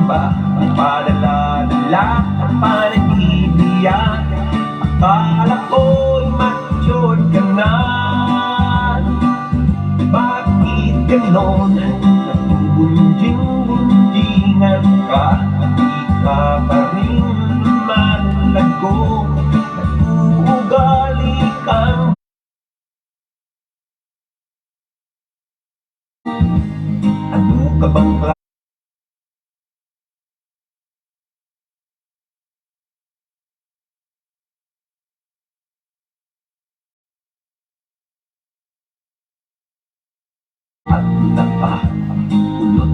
ba? Padala-dala ka pa, nag-iiyak. Akala ko'y matured ka na. Bakit ganon? Nagbubunjing-bunjingan ka. Di ka pa rin lumalago. Nag-uugali kang ano ka bang at nakakulot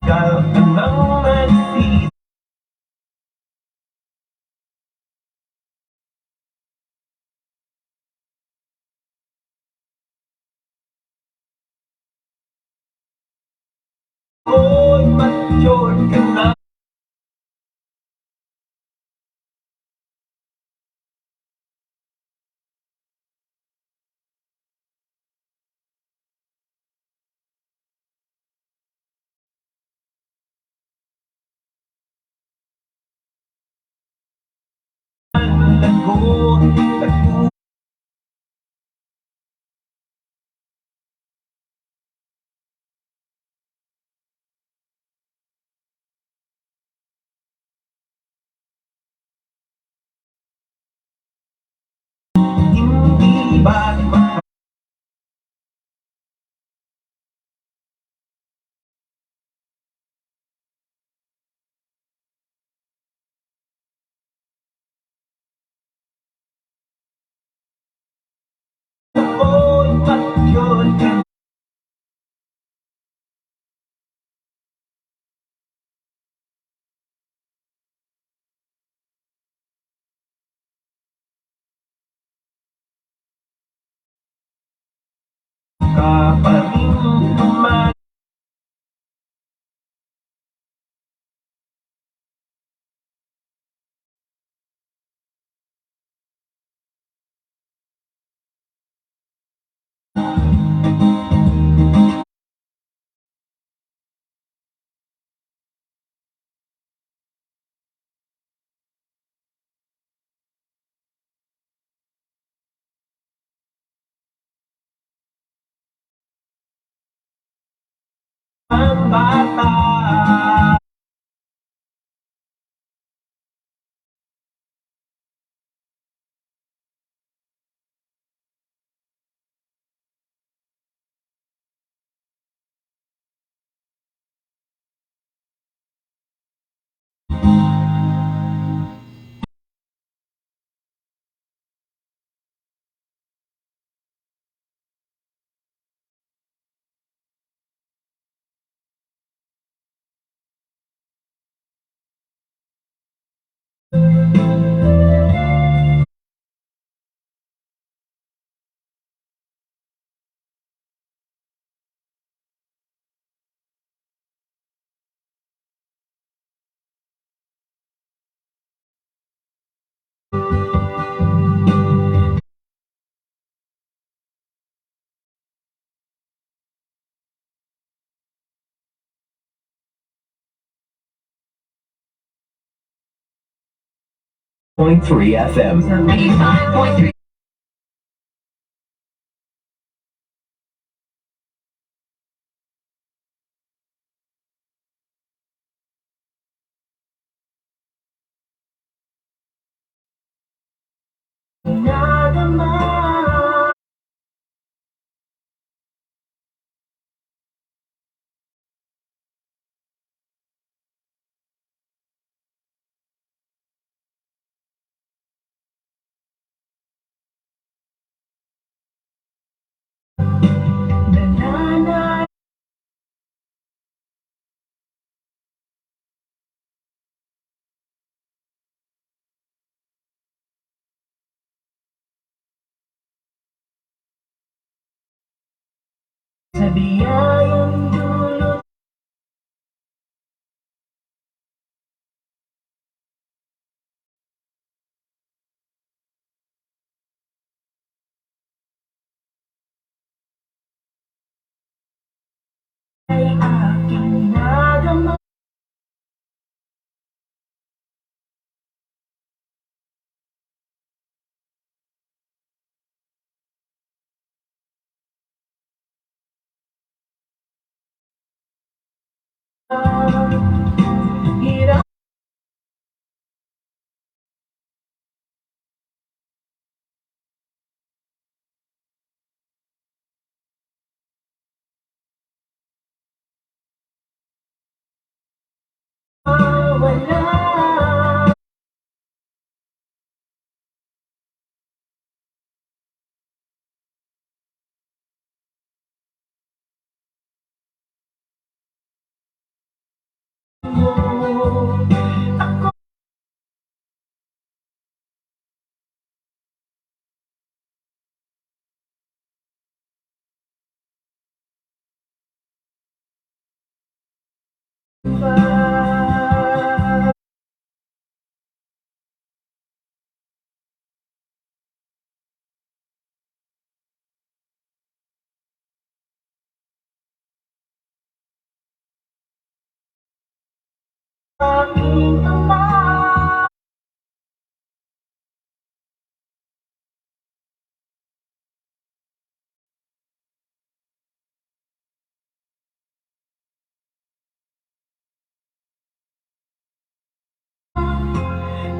Gal ka nang nagsis Ko'y matured ka na. Lago. Nag Hindi ba ako'y matured ka ka pa rin naman. Ang bata. 0.3 FM. 85.3. Nadama. Nanana. Sa biyayang dulot ay aking nadama. Hirap wala. Mo ako. Pa aking ama.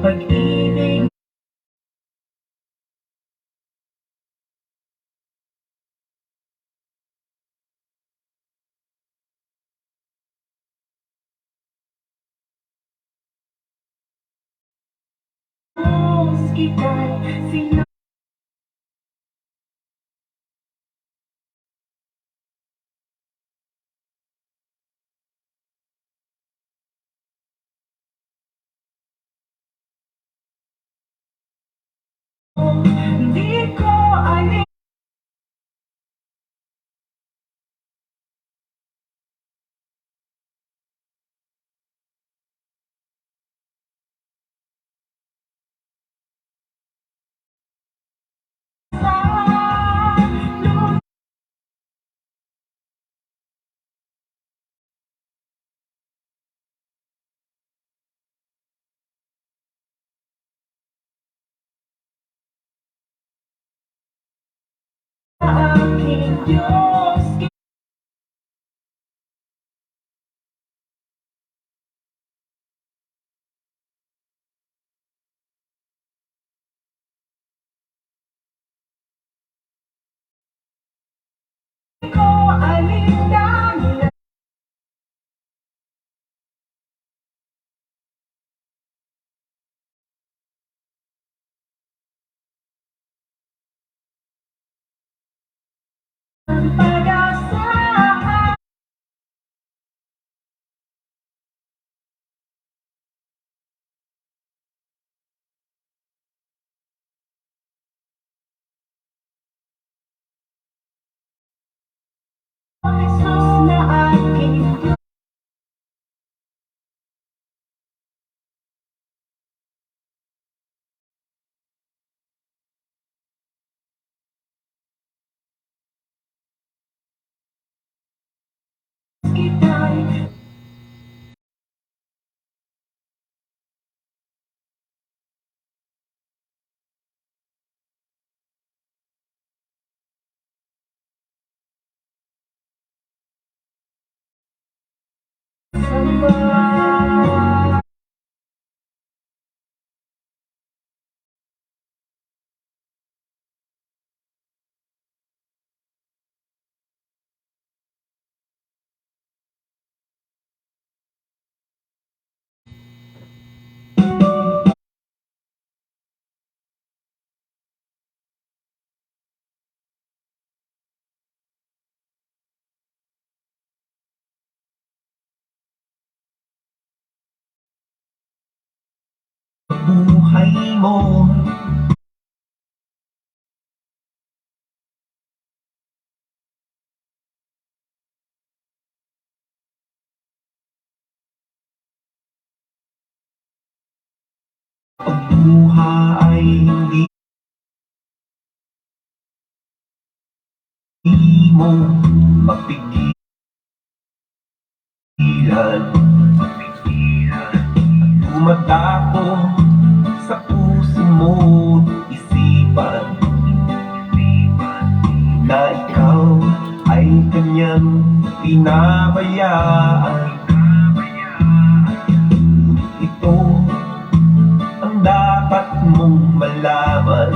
Pag-ibig. Kita'y sinasamba. Di ko alam sa aking Diyos. Ko alinlangan ang pag-asa. Jesus na aking Diyos. Kita'y samba. Buhay mo. Luha ay hindi mo mapigilan. Dumadako sa puso mo, isipan na ikaw ay kanyang pinabayaan. Ito ang dapat mong malaman,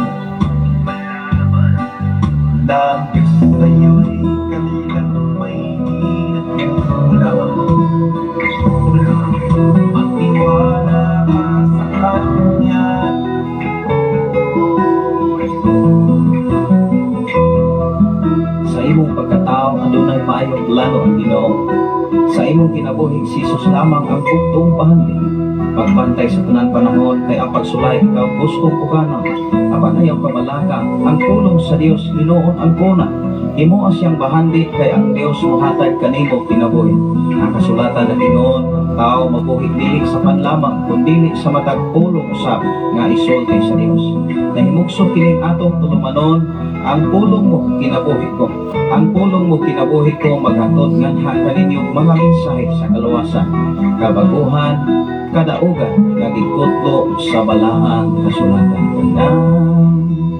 na ang Diyos sa'yo'y kanilang may dinatulang. Magtiwala ka sa Kanya. Sa imong pagkatao, adunay maayong plano ang Ginoo. Sa imong kinabuhi, si Jesus lamang ang buktong bahandi. Pagbantay sa tanan panahon kay ang pagsulay ikaw gusto ko kana. Apan ayaw kabalaka, ang pulong sa Dios hinuon ang kuna. Himoa siyang bahandi kay ang Dios mohatag kanimo kinabuhi. Ang kasulatan ng Ginoo, tao mabuhi dili sa pan lamang kundi sa matag pulong usab nga isulti sa Dios. Nahimugso kining atong tulumanon, ang pulong mo kinabuhi ko. Ang pulong mo kinabuhi ko maghatod nganha kaninyo mga mensahe sa kaluwasan, kabaguhan, kadaugan nga gikutlo sa balaang kasulatan. Ang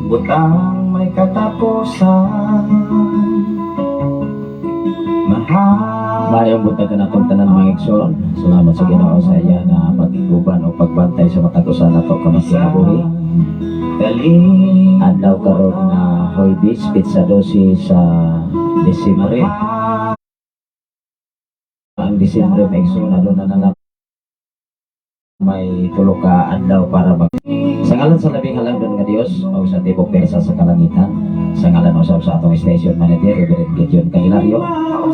butang may katapusan. Mahal. Maayong buntag kanatong tanan, mga igsoon. Salamat sa Ginoo sa iya nga pag-iguban o pagbantay sa matag usa nato ka kinabuhi. Galing. Adlaw karon nga Huwebes, petsa 12 sa Disyembre. Ang Disyembre, mga igsoon, aduna na lang may tulo ka adlaw para mag. Sa ngalan sa labing halangdon nga Dios o sa tibok persa sa kalangitan, sa ngalan usab sa atong station manager, Reverend Gideon Candelario,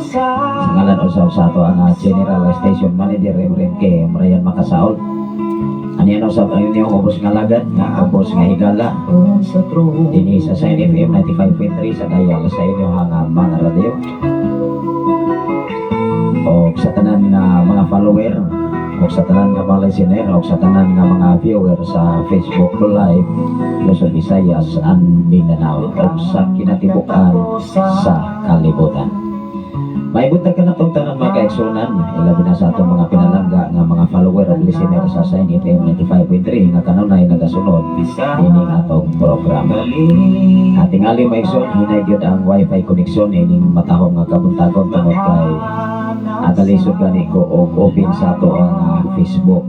sa ngalan usab sa ato ang General Station Manager, Reverend K. Marian Makasaol. Aniyan usab ang inyong ubos nga lagad, nga ubos nga higala, Sa trono. dinhi sa Sign FM 95.3 sa dayal sa inyo nga mga radio. O sa tanan nga mga follower, o sa tanan nga mga listener, o sa tanan nga mga viewer sa Facebook Live, Luzon, Visayas, and Mindanao, o sa kinatibukan sa kalibutan. May buntag ka na itong tanan, mga kaigsuonan, ilabi na sa atong mga pinalangga nga mga follower o listener sa Sign FM 95.3 nga kanunay nagasunod ining atong programa. Galing. Ating ali, mga igsoon, hinay gyud ang wifi connection ining matahom nga kabuntagon tungod kay agalisod gani ko og open sa ato ang Facebook.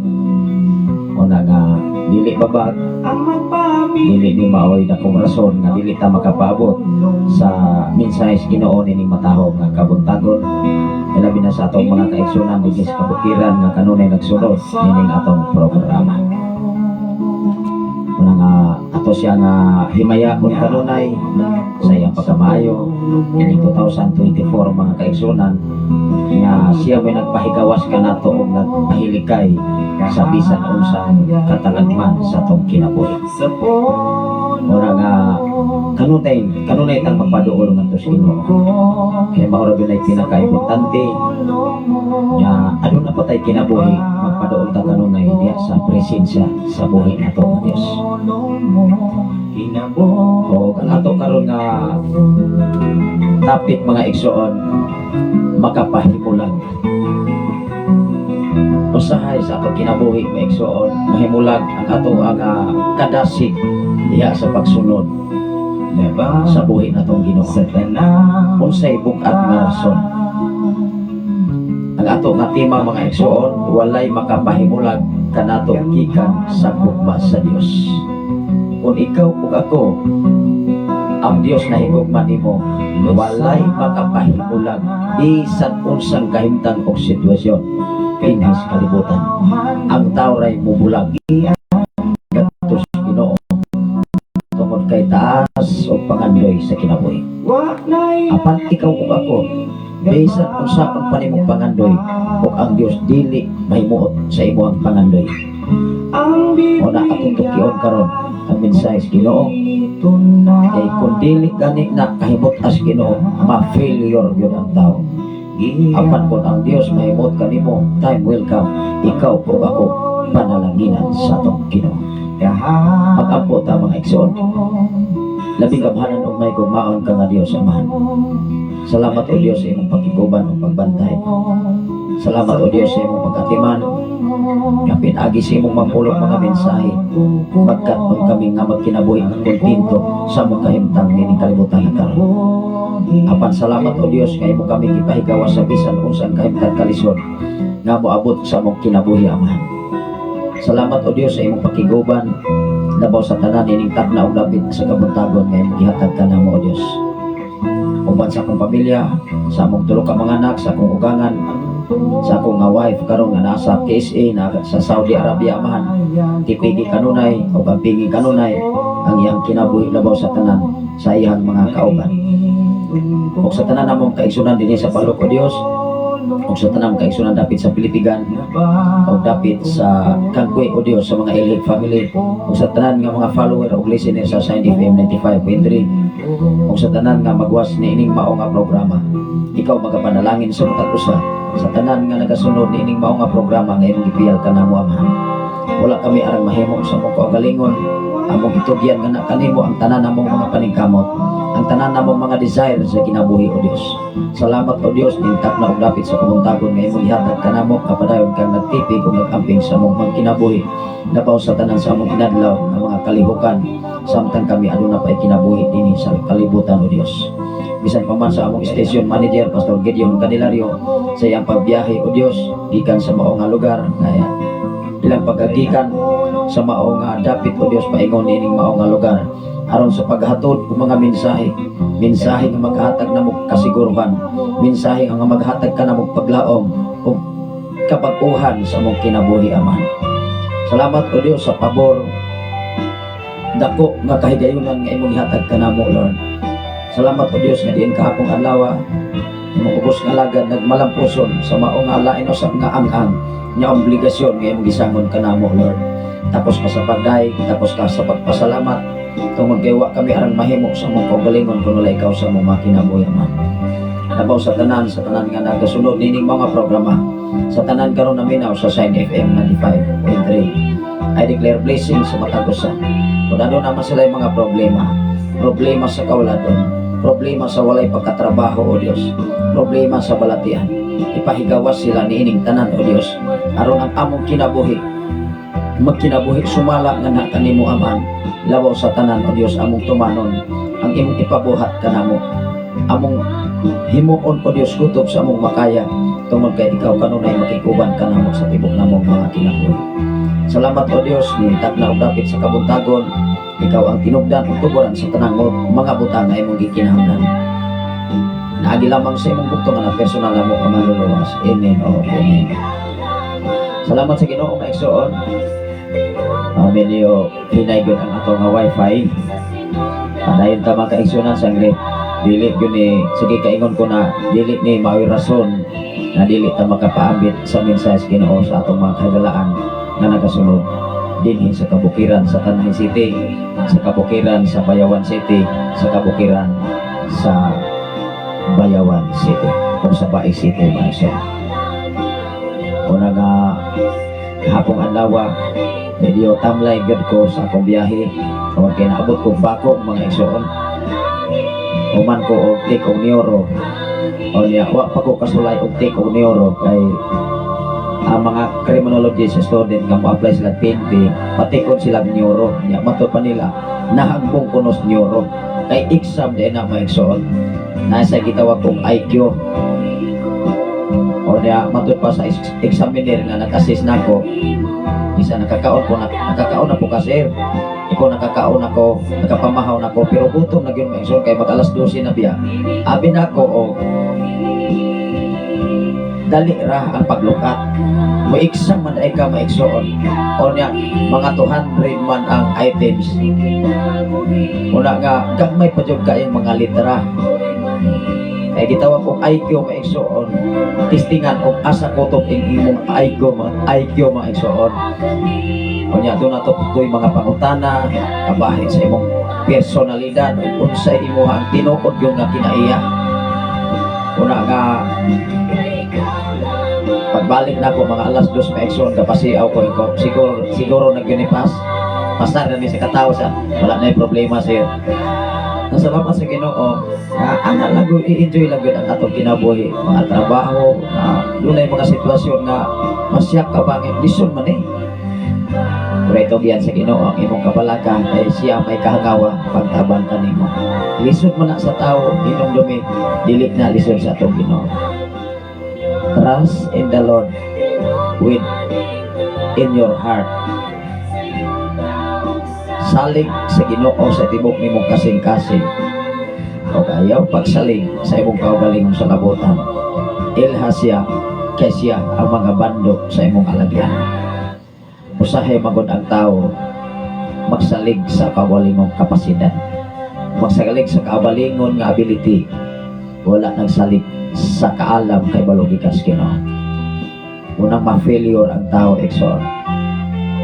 Una nga dili babag, Ang magpapigil. dili ni maoy dakong rason nga dili ta makapaabot sa mensahe sa Ginoo nining matahom nga kabuntagon. Ilabi na sa atong mga kaigsuonan dinhi sa kabukiran nga kanunay nagsunod nining atong programa. Una nga ato siya nga himayakon kanunay sa iyang pagkamaayo ining 2024, mga kaigsuonan, nga siya may nagpahigawas kanato og nagpahilikay sa bisan unsang katalagman sa atong kinabuhi. Sa puno. Mura nga kanunay kanunay tang magpaduol ngadto sa Ginoo. Kay mao ra gyud ay pinakaimportante nga aduna pa tay kinabuhi, magpaduol ta kanunay diha sa presensya sa buhi nato nga Dios. O ang ato karon nga topic, mga igsoon, makapahimulag. Usahay sa ato kinabuhi, mga igsoon, mahimulag ang ato ang kadasig diha sa pagsunod sa buhi natong Ginoo. Sa tanan. Unsay bug-at nga rason? Ang ato nga tema, mga igsoon, walay makapahimulag kanato gikan sa gugma sa Dios. Kung ikaw ug ako, ang Dios na higugma nimo, walay makapahimulag bisan unsang kahimtang og sitwasyon dinhi sa kalibutan. Ang tao ray mubulag ngadto sa Ginoo tungod kay taas og pangandoy sa kinabuhi. Apan ikaw ug ako, bisan unsaon pa nimong pangandoy, ug ang Dios dili mahimuot sa imong pangandoy. Una atong tukion karon ang mensahe sa Ginoo kay kung dili gani na kahimot as Ginoo, ma-failure gyud ang tao. Apan kung ang Dios mahimot kanimo, time will come, ikaw ug ako Panalanginan sa atong Ginoo. Mag-ampo ta, mga igsoon. Labing gamhanan ug mahigugmaon ka nga Dios Amahan. Salamat, O Dios, sa imong pakiguban ug pagbantay. Salamat, O Dios, sa imong pagkatiman nga pinaagi sa imong mapulong mga mensahe. Magkat-on kami nga magkinabuhi nga kontento sa among kahimtang nining kalibutan na karon. Apan salamat, O Dios, nga imo kami gipahigawas sa bisan unsang kahimtang kalisod nga moabot sa among kinabuhi, Amahan. Salamat, O Dios, sa imong pakiguban labaw sa tanan ining tagna ug dapit sa kabuntagon nga imong gihatag kanamo, O Dios. Uban sa akong pamilya, sa among tulo ka mga anak, sa akong ugangan, sa akong nga wife karon nga nasa KSA na sa Saudi Arabia, Amahan. Tipigi kanunay o ampingi kanunay ang iyang kinabuhi labaw sa tanan sa iyang mga kauban. Ug sa tanan namong kaigsunan dinhi sa Palok, O Dios, ug sa tanan kaigsunan dapit sa Pilipigan ug dapit sa Kangkwe, O Dios, sa mga Elhig family, ug sa tanan nga mga follower ug listener sa Sign FM 95.3, ug sa tanan nga magwas niining mao nga programa. Ikaw magapanalangin sa matag usa sa tanan nga nagasunod niining mao nga programa nga imong gipiyal kanamo, Amahan. Wala kami arang mahimo sa among kaugalingon. Among itugyan nga na kanimo ang tanan namong mga paningkamot, ang tanan namong mga desire sa kinabuhi, O Dios. Salamat, O Dios, nintap na og dapit sa kabuntagon nga imong gihatag kanamo, kapadayon kang nagtipig ug nagamping sa among kinabuhi labaw sa tanan sa among inadlaw nga mga kalihukan samtang kami aduna pa kinabuhi dinhi sa kalibutan, O Dios. Bisan pa man sa among station manager, Pastor Gideon Candelario, sa iyang pagbiyahe, O Dios, gikan sa mao nga lugar nga ilang pagagikan sa mao nga dapit, O Dios, paingon niining mao nga lugar aron sa paghatod og mga mensahe, mensahe nga maghatag namo kasiguruhan, mensahe nga maghatag kanamo paglaom ug kabag-uhan sa among kinabuhi, Amahan. Salamat, O Dios, sa pabor dako nga kahigayunan nga imong gihatag kanamo, Lord. Salamat, O Dios, nga diin kahapong adlaw imong ubos nga alagad nagmalampuson sa mao nga lain usab nga ang-ang nga obligasyon nga imong gisangon kanamo, Lord. Tapos ka sa pagday, tapos ka sa pagpasalamat tungod kay wa kami arang mahimo sa among kaugalingon kung wala ikaw sa among mga kinabuhi, Amahan. Labaw sa tanan nga nagasunod nining mga programa, sa tanan karon naminaw sa Sign FM 95.3, I declare blessing sa matag usa. Kung ano naman sila yung mga problema, problema sa kawaladon, problema sa walay pagkatrabaho, O Dios, problema sa balatian, ipahigawas sila niining tanan, O Dios, aron ang among kinabuhi magkinabuhi sumala nga na kanimo, Amahan. Labaw sa tanan, O Dios, among tumanon ang imong ipabuhat kanamo, among himuon, O Dios, kutob sa among makaya tungod kay ikaw kanunay makikuban kanamo sa tibok namong mga kinabuhi. Salamat, O Dios, nintag na og dapit sa kabuntagon. Ikaw ang tinubdan ug tuboran sa tanang mga butang nga imong gikinahanglan. Naagi lamang sa imong bugtong nga personal namo nga manluluwas. Amen o amen. Salamat sa Ginoo, mga igsoon. Medyo hinay gyud ang ato nga wifi. Padayon ta, mga kaigsunan, sa dili gyud ni sige kaingon ko na dili ni mao'y rason na dili ta makapaambit sa mensahe sa Ginoo sa atong mga kahigalaan nga nagasunod dinhi sa kabukiran sa Tanay City, sa kabukiran sa Bayawan City, sa kabukiran sa Bayawan City o sa Bae City, mga igsoon. Una nga hapong adlaw, medyo tamlay gyud ko sa akong biyahe tungod kay naabot ko bako, mga igsoon. Human ko og take og neuro o niya wa pa ko kasulay og take og neuro kay ang mga criminologist student nga mo-apply sila PNP, patikon sila og neuro niya. Matud pa nila nahagbong kunos neuro kay exam din na, mga igsoon, nasa gitawag kong IQ o niya. Matud pa sa examiner nga nag-assist nako, isa nakakaon ko na, nakakaon na po ka, sir. Ikaw, nakakaon ako, nakapamahaw na ko, pero gutom na gyud, mga igsoon, kay mag alas 12 na biya. Abi na ako og dali ra ang paglukat mo, exam man ay ka, maigsoon, o niya mga 200 man ang items. Una nga gamay pa jud kayong mga litra kay gitawag kong IQ, maigsoon, testingan og asa kutob ing imong IQ, mga IQ, mga igsoon. O niya doon na to to'y mga pangutana kabahin sa imong personalidad ug unsay imuha ang tinuod yung nga kinaiya. Una nga Pagbalik na ako mga 2:00, mga igsoon, kapasiaw ko ko siguro siguro nag-unipass pasar na ni sa katawo sa wala na yung problema, sir. Nasalamat sa Ginoo nga ana lang gyud, i-enjoy lang gyud ang atong kinabuhi, mga trabaho na dunay mga sitwasyon nga masyak ka ba nga lisod man eh. Pero ito giyan sa Ginoo ang imong kabalaka kay siya may kahangawa pagtabang kanimo. Lisod man na sa tao, hinumdumi, dili na lisod sa atong Ginoo. Trust in the Lord with in your heart. Salig sa Ginoo sa tibok nimong kasing-kasing. O ayaw pagsalig sa imong kaugalingon sa labutan. Ilha siya kay siya ang mga bando sa imong alagyan. Usahay magod ang tao magsalig sa kaugalingong kapasidad. Magsalig sa kaugalingon nga ability. Wala nagsalig sa kaalam kay balo gikan sa Ginoo. Unang ma-failure ang tao, igsoon.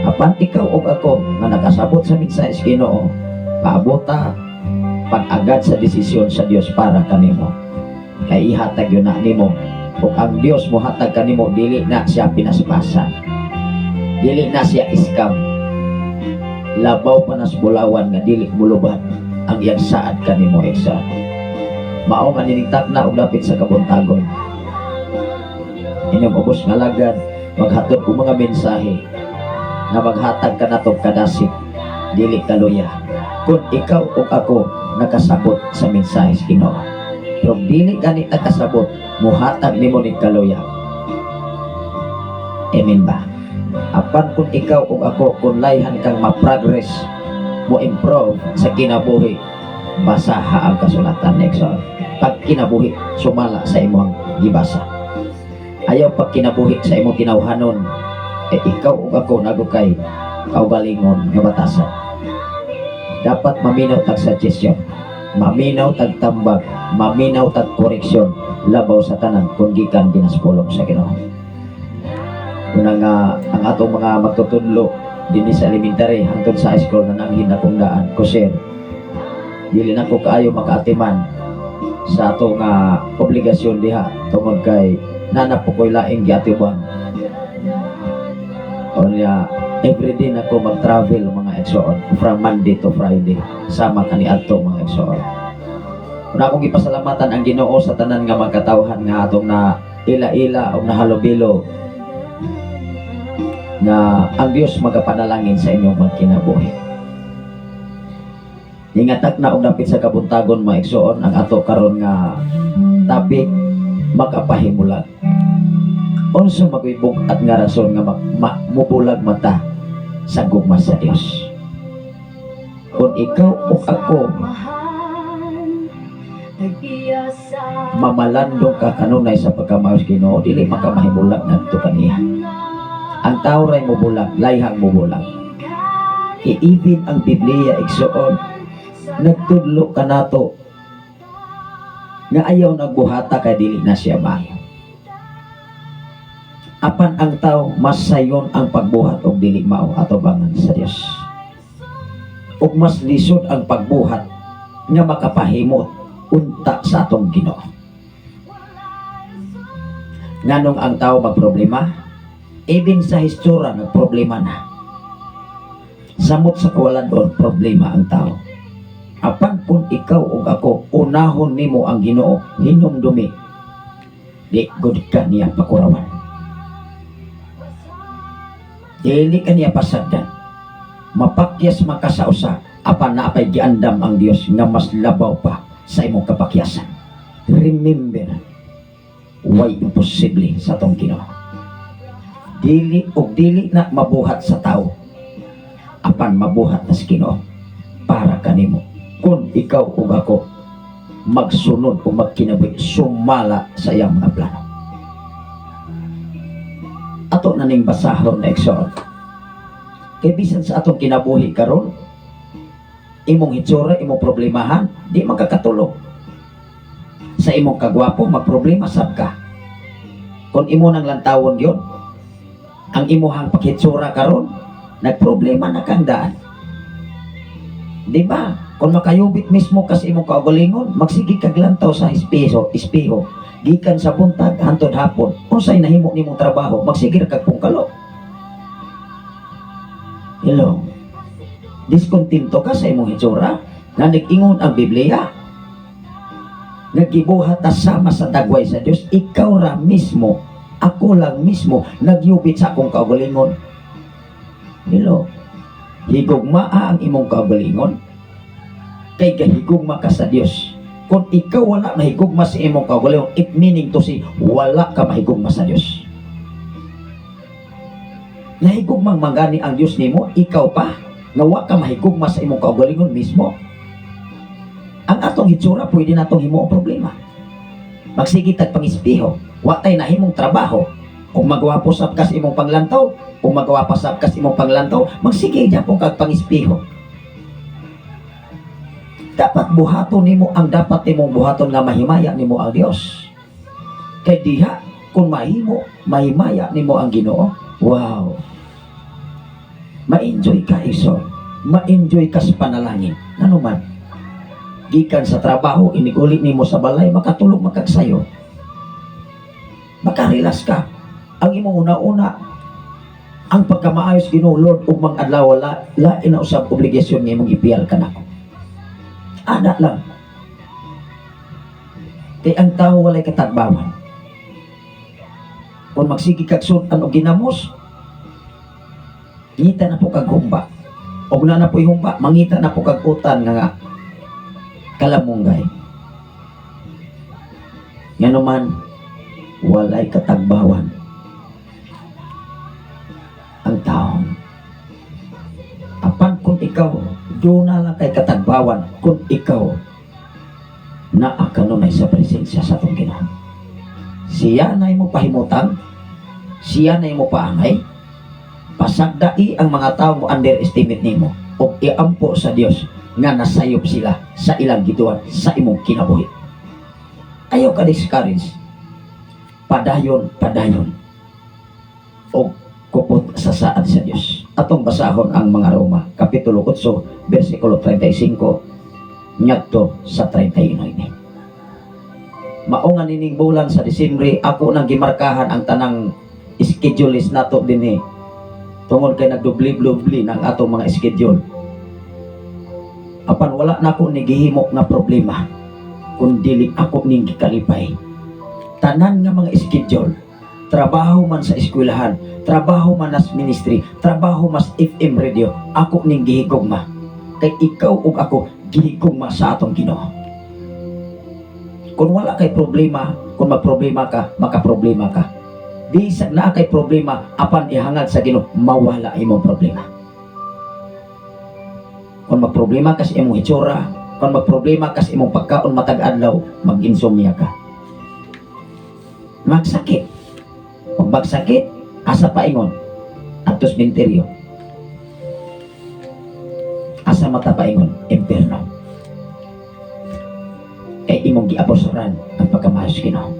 Apan ikaw ug ako nga nakasabot sa mensahe sa Ginoo, paabota pag-agad sa desisyon sa Dios para kanimo. Kay ihatag yun na nimo. Ug ang Dios mohatag kanimo, dili na siya pinaspasan. Dili na siya scam. Labaw pa nas bulawan nga dili mulubad ang iyang saad kanimo, igsoon. Mao nga niningtak na og dapit sa kabuntagon. Inyong ubos nga alagad, maghatod og mga mensahe nga maghatag kanato kadasig, dili kaluya. Kung ikaw o ako nakasabot sa mensahe sa Ginoo. Pero dili gani nakasabot, muhatag nimo ni kaluya. Amen ba? Apan kung ikaw o ako, kung layhan kang ma-progress, mo improve sa kinabuhi, basaha ang kasulatan, igsoon. Pag kinabuhi, sumala sa imong gibasa. Ayaw pag kinabuhi sa imong tinawhanon, eh ikaw ug ako nagukay kaugalingon nga batasan. Dapat maminaw tag suggestion, maminaw tag tambag, maminaw tag koreksyon, labaw sa tanan kung gikan ginaspulong sa Ginoo. Una nga ang atong mga magtutudlo dinhi sa elementary hangtod sa high school na nanghin akong daan ko, "Sir, dili na ko kaayo makaatiman sa ato nga obligasyon diha tungod kay nana po ko'y laing giatibang." O niya, everyday na ko mag-travel, mga igsoon, from Monday to Friday, sama kani adto, mga igsoon. Una akong gipasalamatan ang Ginoo sa tanan nga magkatawhan nga atong na ila-ila o nahalubilo nga ang Dios magapanalangin sa inyong magkinabuhi. Ningatak na og dapit sa kabuntagon, mga igsoon, ang ato karon nga topic, makapahimulag. Unsa maguibog at nga rason nga mubulag mata sa gugma sa Dios? Kung ikaw o ako mamalandong ka kanunay sa pagkamaos Ginoo, dili makamahimulag ngadto kaniya. Ang tao ray mubulag, layhang mubulag. Iibin ang Biblia, igsoon, nagtudlo kanato nga ayaw nagbuhata kay dili na siya maayo. Apan ang tao mas sayon ang pagbuhat og dili mao atubangan sa Dios. Ug mas lisod ang pagbuhat nga makapahimot unta sa atong Ginoo. Nganong ang tao magproblema? Even sa historya nagproblema na. Samot sa kawalan doon, problema ang tao. Apan kung ikaw ug ako, unahon nimo ang Ginoo, hinumdumi, di gud ka niya pakurawan. Dili ka niya pasagdan. Mapakyas man ka sa usa, apan naapay giandam ang Dios nga mas labaw pa sa imong kapakyasan. Remember, way imposible sa atong Ginoo. Dili og dili na mabuhat sa tao, apan mabuhat na sa Ginoo para kanimo. Kung ikaw ug ako magsunod o magkinabuhi sumala sa iyang mga plano. Ato na ning basahon na, igsoon. Kay bisan sa atong kinabuhi karon, imong hitsura, imong problemahan, di makakatulog. Sa imong kagwapo, magproblema sab ka. Kung imo nang lantawon yun, ang imuhang paghitsura karon, nagproblema na kang daan. Di ba? Kung makayubit mismo ka sa imong kaugalingon, magsige kag lantaw sa espeho. Gikan sa buntag hantod hapon, unsay nahimo nimong trabaho, magsige ra kag pungkalo. Hello. Diskontento ka sa imong hitsura? Nga nag-ingon ang Biblia, nga gibuhat ta sama sa dagway sa Dios, ikaw ra mismo, ako lang mismo, nagyubit sa akong kaugalingon. Hello. Higugmaa ang imong kaugalingon kay gahigugma ka sa Dios. Kung ikaw wala mahigugma sa imong kaugalingon, it meaning to say, wala ka mahigugma sa Dios. Nahigugma man gani ang Dios nimo, ikaw pa, nga wa ka mahigugma sa imong kaugalingon mismo. Ang atong hitsura, pwede natong himo ang problema. Magsige tag pangispiho, wa tay nahimong trabaho. Kung magawa sab ka sa imong panglantaw, kung magawa pa sab ka sa imong panglantaw, magsige gyapon kag pangispiho. Dapat buhaton nimo ang dapat nimong buhaton nga mahimaya nimo ang Dios. Kay diha kung mahimo, mahimaya nimo ang Ginoo. Wow. Ma-enjoy ka, iso. Ma-enjoy ka sa panalangin. Ano man? Gikan sa trabaho, iniguli nimo sa balay, makatulog makagsayo. Makarelax ka. Ang imong una-una, ang pagkamaayos Ginoo Lord ug adlaw wala lain na usab obligasyon nga imong ipiyal kanako. Ana lang. Kay ang tao walay katagbawan. Kung magsige kag sud-an og ginamos, ngita na po kag humba. Og na na po'y humba, mangita na po kag utan nga nga kalamunggay. Ngano man, walay katagbawan ang tao. Apan kung ikaw, doon na lang kay katagbawan kung ikaw naa kanunay sa presensya sa atong Ginoo. Siya na mo pahimutang, siya na mo paangay, pasagdai ang mga tao mo underestimate nimo o iampo sa Dios nga nasayop sila sa ilang gituan sa imong kinabuhi. Ayaw ka discourage. Padayon, padayon. O kupot sa saad sa Dios. Atong basahon ang mga Roma, Kapitulo 8, versikulo 35, ngadto sa 39. Mao nga nining bulan sa Disyembre, ako nang gimarkahan ang tanang schedule list nato dinhi. Tungod kay nagdubli-dubli ng atong mga schedule. Apan wala na ako ni gihimo nga problema kun dili ako ning gikalipay. Tanan nga mga schedule, trabaho man sa eskwelahan, trabaho man as ministry, trabaho mas FM radio, ako ning gihigugma. Kay ikaw ug ako gihigugma sa atong Ginoo. Kung wala kay problema, kung magproblema ka, makaproblema ka. Bisag naa kay problema, apan ihangad sa Ginoo, mawala imong problema. Kung magproblema ka sa imong hitsura, kung magproblema ka sa imong pagkaon matag adlaw, mag-insomnia ka. Magsakit. Kung magsakit, asa paingon? Adto sementeryo. Asa mata paingon? Impierno. Kay imong giabosoran ang pagkamahal sa Ginoo.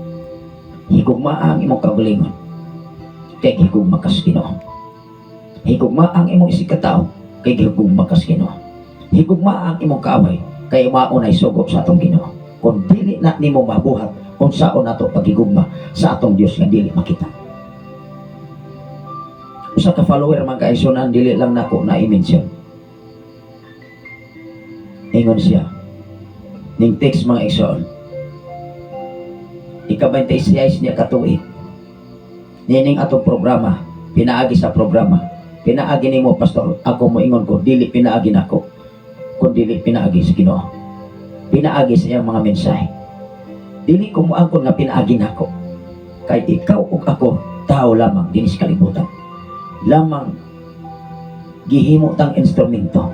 Higugma ang imong kaugalingon. Kay gihigugma ka sa Ginoo. Higugma ang imong isigkatao. Kay gihigugma ka sa Ginoo. Higugma ang imong kaaway. Kay mao nay sugo sa atong Ginoo. Kung dili na nimo mabuhat unsaon nato paghigugma sa atong Dios nga dili makita. Usa ka follower man kaigsuonan, dili lang nako na i-mention. Ingon siya ning text, mga igsoon. Ika-26 niya katuig. Nining atong programa, pinaagi sa programa. Pinaagi nimo, pastor, ako moingon ko, dili pinaagi nako. Kun dili pinaagi sa Ginoo. Pinaagi sa iyang mga mensahe. Dili ko moangkon nga pinaagi nako. Kay ikaw ug ako tao lamang dinhi sa kalibutan. Lamang gihimo tang instrumento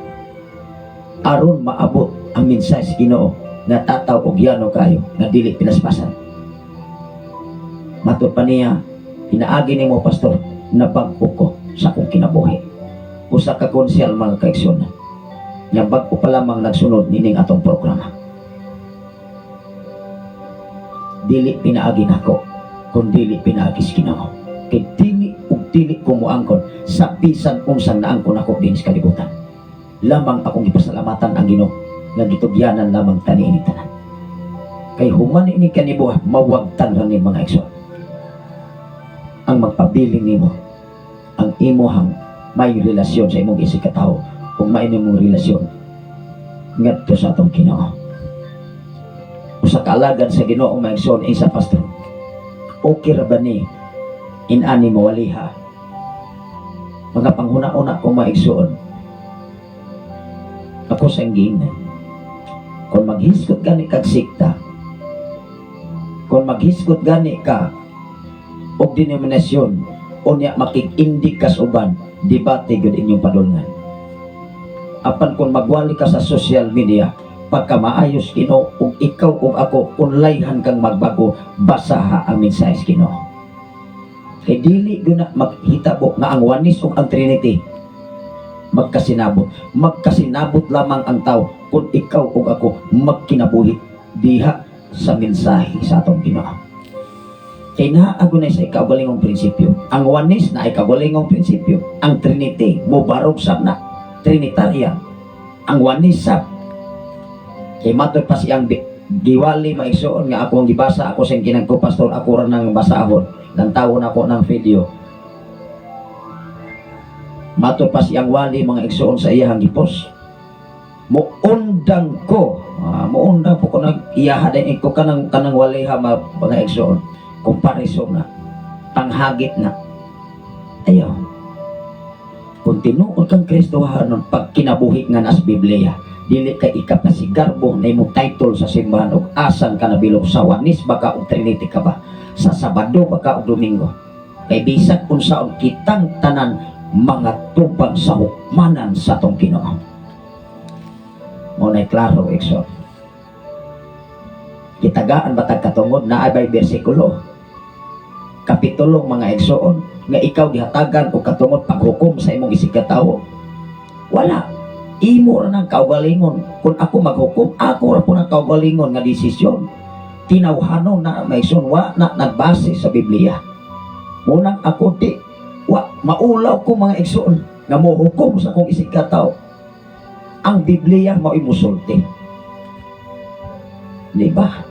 aron maabot ang mensahe sa Ginoo nga tataw og yano kayo nga dili pinaspasan. Matod pa niya, pinaagi nimo, pastor, na bag-o ko sa akong kinabuhi. Usa ka konsyal, mga kaigsuonan. Nga bag-o pa lamang nagsunod nining atong programa. Dili pinaagi nako, kun dili pinaagi sa Ginoo. Kay dili ug dili ko moangkon sa bisan unsang naangkon ako dinhi sa kalibutan. Lamang akong gipasalamatan ang Ginoo Nga gitugyanan lamang ta niini tanan. Kay human ini kanibuhat, mawagtan ra ni, mga igsoon. Ang magpabilin nimo, ang imuhang may relasyon sa imong isig katawo ug may imong relasyon ngadto sa atong Ginoo. Usa ka alagad sa Ginoo, mga igsoon, isa pastor. Okay ra ba ni in-ani mawaliha? Mga panghuna-una ko, mga igsoon, ako sa giingnan. Kung maghisgot gani kag sikta, kung maghisgot gani ka og denominasyon, unya makig-indik ka sa uban, debate gyud inyong padulngan. Apan kung magwali ka sa social media, pagka maayos Ginoo ug ikaw ug ako kung layhan kang magbago, basaha ang mensahe sa Ginoo. Kay dili gyud na maghitabo nga ang Oneness ug ang Trinity magkasinabot. Magkasinabot lamang ang tao kung ikaw ug ako magkinabuhi diha sa mensahe sa atong Ginoo. Kay naa na sa ikaugalingong prinsipyo. Ang Oneness na ikaugalingong prinsipyo. Ang Trinity, mobarog sab na. Trinitarian. Ang Oneness sab. Kay matod pa siyang giwali, maigsoon, nga ako ang gibasa, ako sa kinagko pastor, ako ra nang basahon. Lantawon ako ng video. Matod pa siyang wali, mga igsoon, sa iyahang gipos. Muundang ko, muundang po ko nag iyaha din ko kanang kanang waliha mga igsoon. Comparison na. Panghagit na. Ayaw. Kung tinuod kang Kristohanon, pag kinabuhi nga nas Biblia, dili kay ikapasigarbo na imong title sa simbahan og asan ka nabilog, sa Oneness ba ka o Trinity ka ba, sa Sabado ba ka o Domingo. Kay bisag unsaon, kitang tanan mga tubang sa hukmanan sa atong Ginoo. Mao nay klaro, igsoon. Gitagaan ba tag katungod na ay bersikulo, kapitulo, mga igsoon, nga ikaw gihatagan og katungod paghukom sa imong isig katawo? Wala. Imo ra nang kaugalingon. Kung ako maghukom, ako ra po nang kaugalingon nga desisyon. Tinawhanon na, mga igsoon, wa na nagbase sa Biblia. Munang ako di wa maulaw ko, mga igsoon, nga mohukom sa akong isig katawo. Ang Biblia mao'y musulti. Di ba?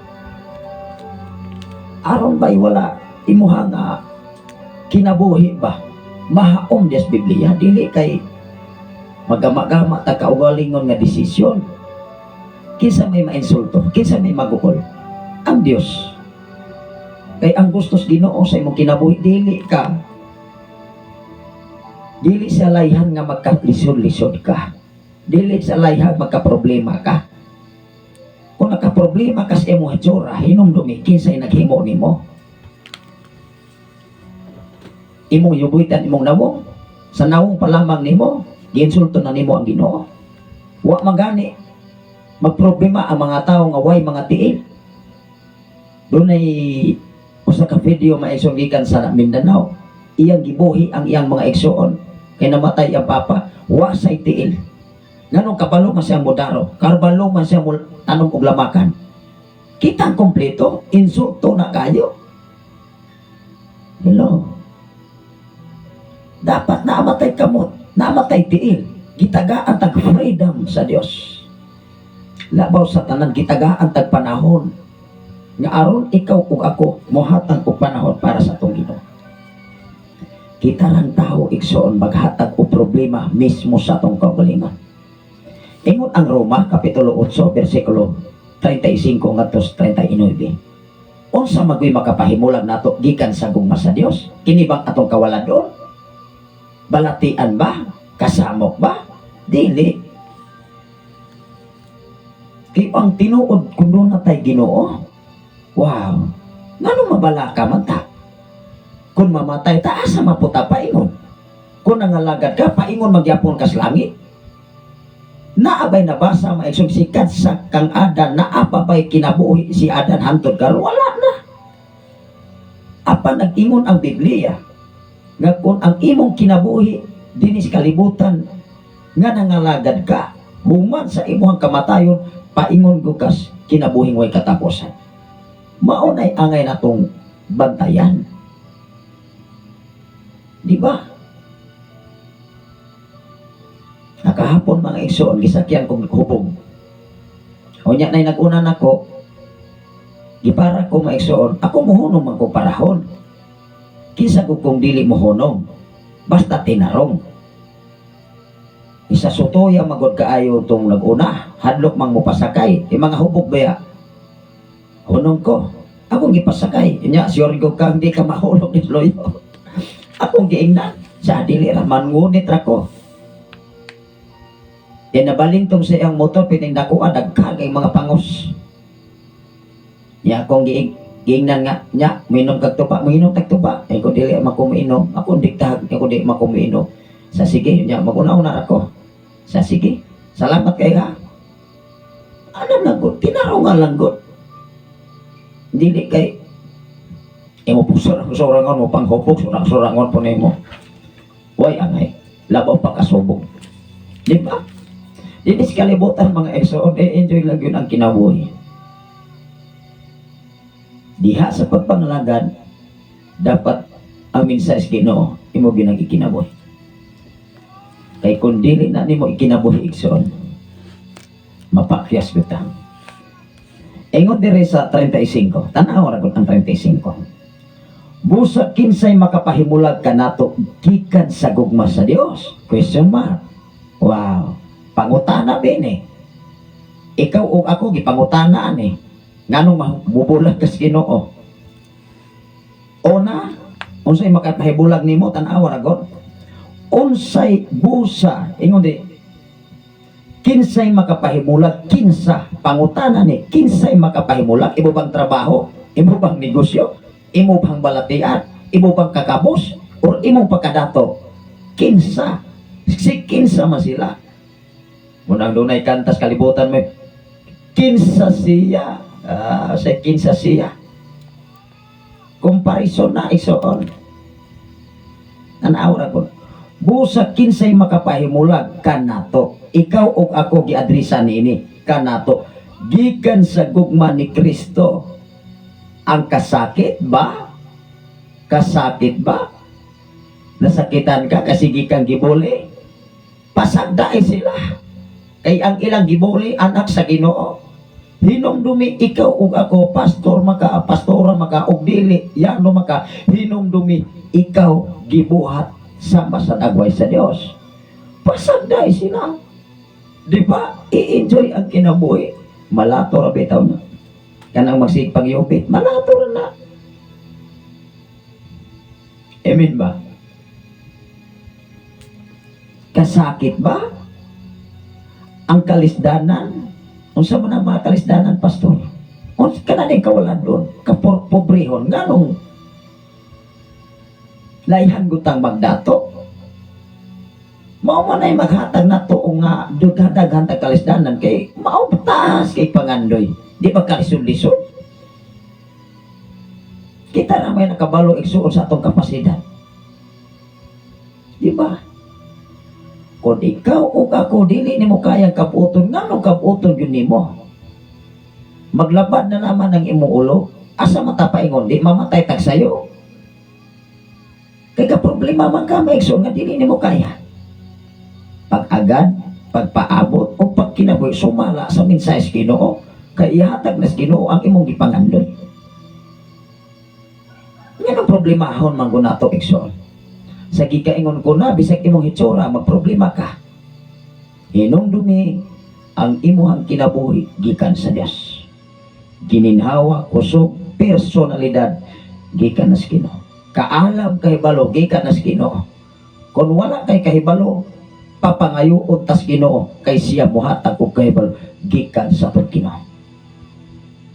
Aron ba'y wala imuha nga kinabuhi ba? Mahaom des Biblia, dili kay magama-gama ta kaugalingon nga desisyon. Kinsa may mainsulto, kinsa may magukol? Ang Dios. Kay ang gustos Ginoo sa imong kinabuhi, dili sa layhan nga magkalisod-lisod ka. Dili sa layhan magka-problema ka. Kung nagka-problema ka sa imong hitsura, hinumdumi kinsay naghimo nimo. Imong yubuitan imong nawong, sa nawong pa lamang nimo, giinsulto na nimo ang Ginoo. Wa magani magproblema ang mga tao nga way mga tiil. Dunay usa ka video, maigsoon, gikan sa Mindanao. Iyang gibuhi ang iyang mga igsoon kay namatay ang papa, wa say tiil. Nganong kabalo man siyang modaro, kabalo man siya mo tanom og lamakan. Kita ang kompleto, insulto na kayo. Hello. Dapat naamatay kamot, naamatay tiil. Gitagaan tag freedom sa Dios. Labaw sa tanan, gitagaan tag panahon. Nga aron ikaw ug ako mohatag og panahon para sa atong Ginoo. Kita lang tao, igsoon, maghatag og problema mismo sa atong kaugalingon. Ingon ang Roma kapitulo 8 bersikulo 35 ngadto sa 39. Unsa magoy makapahimulag nato gikan sa gugma sa Dios? Kini bang atong kawaladon? Balatian ba? Kasamok ba? Dili. Kay ang tinuod kung doon na tay Ginoo. Wow. Ngano mabalaka man ta? Kung mamatay ta, asa maputa paingon? Kung nangalagad ka, paingon magyapon ka sa langit? Naabay nabasa, mga igsoon, sikat sa kang Adan, naa pa ba'y kinabuhi si Adan hantod karon? Wala na. Apan nag-ingon ang Biblia nga kung ang imong kinabuhi dinhi sa kalibutan nga nangalagad ka, human sa imong kamatayon, paingon ko kas kinabuhing way katapusan. Mao nay angay natong bantayan. Di ba? Nakahapon, mga igsoon, gisakyan kong hubog. Unya na'y nag-una nako, gipara ko, mga igsoon, ako mohunong man ko parahon. Kinsa ko kung dili mohunong, basta tinarong. Isa sutoya magod kaayo tong nag-una, hadlok mang mopasakay, yung mga hubog baya. Hunong ko, akong gipasakay. Nya, sure ko kang di ka mahulog ni Loyo. Akong giingnan, sa dili ra man ngunit ra ko. Yan nabalin tong sa iyang motor, pining nakuha, daghan kay mga pangos. Nya akong giingnan nga, nya, minom kag tuba, minom tag tuba. Eh, kung dili man ko miinom, ako diktahag, ako di man ko miinom. Sa sige, nya, maguna-una ra ko. Sa sige, salamat kay ha. Ano lang gud, tinarungan lang gud. Dili kay imo puso surangon mo panghupok surang-surangon po nimo. Way angay, labaw pa kasubong. Di ba? Dili sa kalibutan, mga igsoon, eh, enjoy lang yun ang kinabuhi. Diha sa pagpangalagad, dapat ang mensahe sa Ginoo imo ginang ikinabuhi. Kay kung dili na nimo ikinabuhi, igsoon, mapakyas kita. Ingon dire sa 35, tan-aw ra gud ang 35. Busa kinsay makapahimulag kanato gikan sa gugma sa Dios? Question mark. Wow. Pangutana bini. Ikaw o ako gipangutana ani. Nganong mubulag ka sa Ginoo? Una, unsay makapahibulag nimo, tan-awa ra gud. Unsay busa ingon di kinsay makapahimulag, kinsa, pangutana ni kinsay makapahimulag? Imo bang trabaho, imo bang negosyo, imo bang balatian, imo bang kakabos, or imong pagkadato? Kinsa, si kinsa man sila? Munang dunay kantas kalibutan mo, kinsa siya, ah, sa kinsa siya, comparison na, igsoon. Tan-aw ra ko. Busa kinsay makapahimulag kanato, ikaw o ako giadresa niini, kanato gikan sa gugma ni Kristo. Ang kasakit ba? Kasakit ba? Nasakitan ka kasi gikan gibuli, pasagdae sila kay ang ilang gibuli anak sa Ginoo. Hinumdumi ikaw ug ako, pastor maka, pastora maka, ug dili yano maka, hinumdumi ikaw gibuhat sa masadagway sa Dios. Pasagdae sila. Di ba? I-enjoy ang kinabuhi. Malato ra bitaw na kanang magsigpang yupit, malato ra na. Amen ba? Kasakit ba? Ang kalisdanan? Unsa man ang mga kalisdanan, pastor? Unsa kana ni kawalan doon, kapobrehon, nganong layhan gutang magdato? Mao man ay maghatag na to nga daghan tag kalisdanan kay mao taas kay pangandoy. Di ba kalisod-lisod? Kita na may nakabalo, igsuon, sa atong kapasidad. Di ba? Kung ikaw o ako dili nimo kayang kabuoton, nganong kabuoton yun nimo? Maglabad na naman ang imong ulo, asa mata paingon, di mamatay tag sayo. Kay ka problema man ka, maigsoon, nga dili nimo kaya. Pag-agad, pagpaabot, o pagkinabuhi, sumala sa mensahe sa Ginoo, kay ihatag na sa Ginoo ang imong gipangandoy. Nganong problemahon man ko nato, igsoon? Sa gikaingon ko na, bisag imong hitsura, magproblema ka. Hinumdumi ang imuhang kinabuhi gikan sa Dios. Gininhawa, kusog, personalidad gikan na sa Ginoo. Kaalam kahibalo gikan na sa Ginoo. Kung wala kay kahibalo, papangayoon tas Ginoo kay siya mohatag og kahibalo gikan sa atong Ginoo.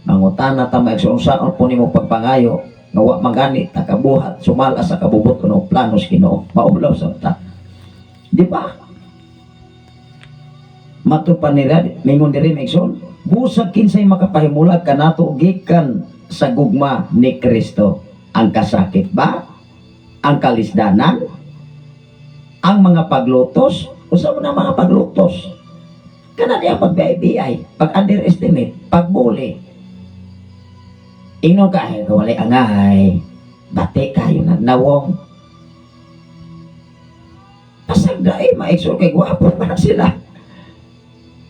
Mangutana ta, mga igsoon, unsaon po nimo pagpangayo nga wa man gani ta kabuhat sumala sa kabubut o plano sa Ginoo? Maulaw sa ta. Di ba? Matud pa nila, mingon diri, mga igsoon, busag kinsay makapahimulag kanato gikan sa gugma ni Kristo? Ang kasakit ba? Ang kalisdanan? Ang mga paglutos? Usa mo na mga paglutos? Kana diya pag-BI, pag-underestimate, pagbuli. Ingnon ka, ay, walay angay. Bati kayo nagnawong. Pasagdae, maigsoon, kay gwapo pa na sila.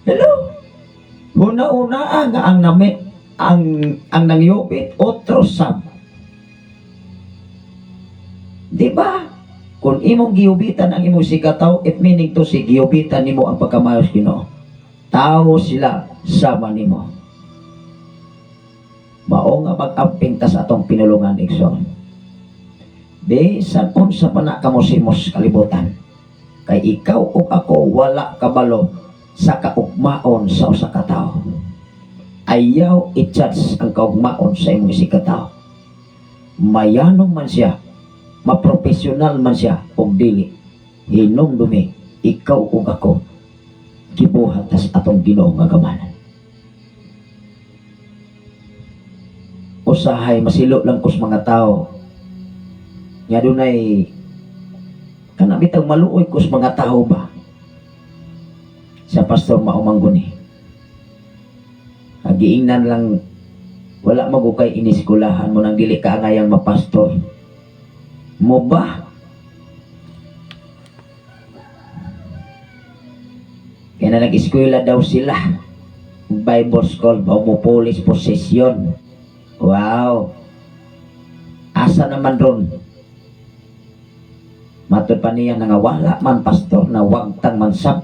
Hello? Huna-una nga ang nami ang nangyubit otro sab. Di ba? Kung imong giubitan ang imong isigkatawo, it meaning to say giubitan nimo ang pagkamayo sa Ginoo. Tao sila sama nimo. Mao nga mag-amping ta sa atong pinulungan, igsoon. Bisan unsa pa na kamusimos kalibutan. Kay ikaw ug ako wala kabalo sa kaugmaon sa usa ka tawo. Ayaw i-judge ang kaugmaon sa imong isigkatawo. Mayanong man siya, maprofesional man siya og dili. Hinumdumi, ikaw ug ako gibuhat tas atong Ginoo nga gamanan. Usahay masilo lang kus mga tao nga dunay kana bitang maluoy kus mga tao ba sa pastor maumanggon ni. Giingnan lang wala magukay iniskulahan mo nang dili ka angayang mapastor mo ba? Kaya na nag-eskwela daw sila. Bible school, o mo police possession. Wow. Asa naman ron? Matod pa niya nga wala man pastor na wagtang man sab.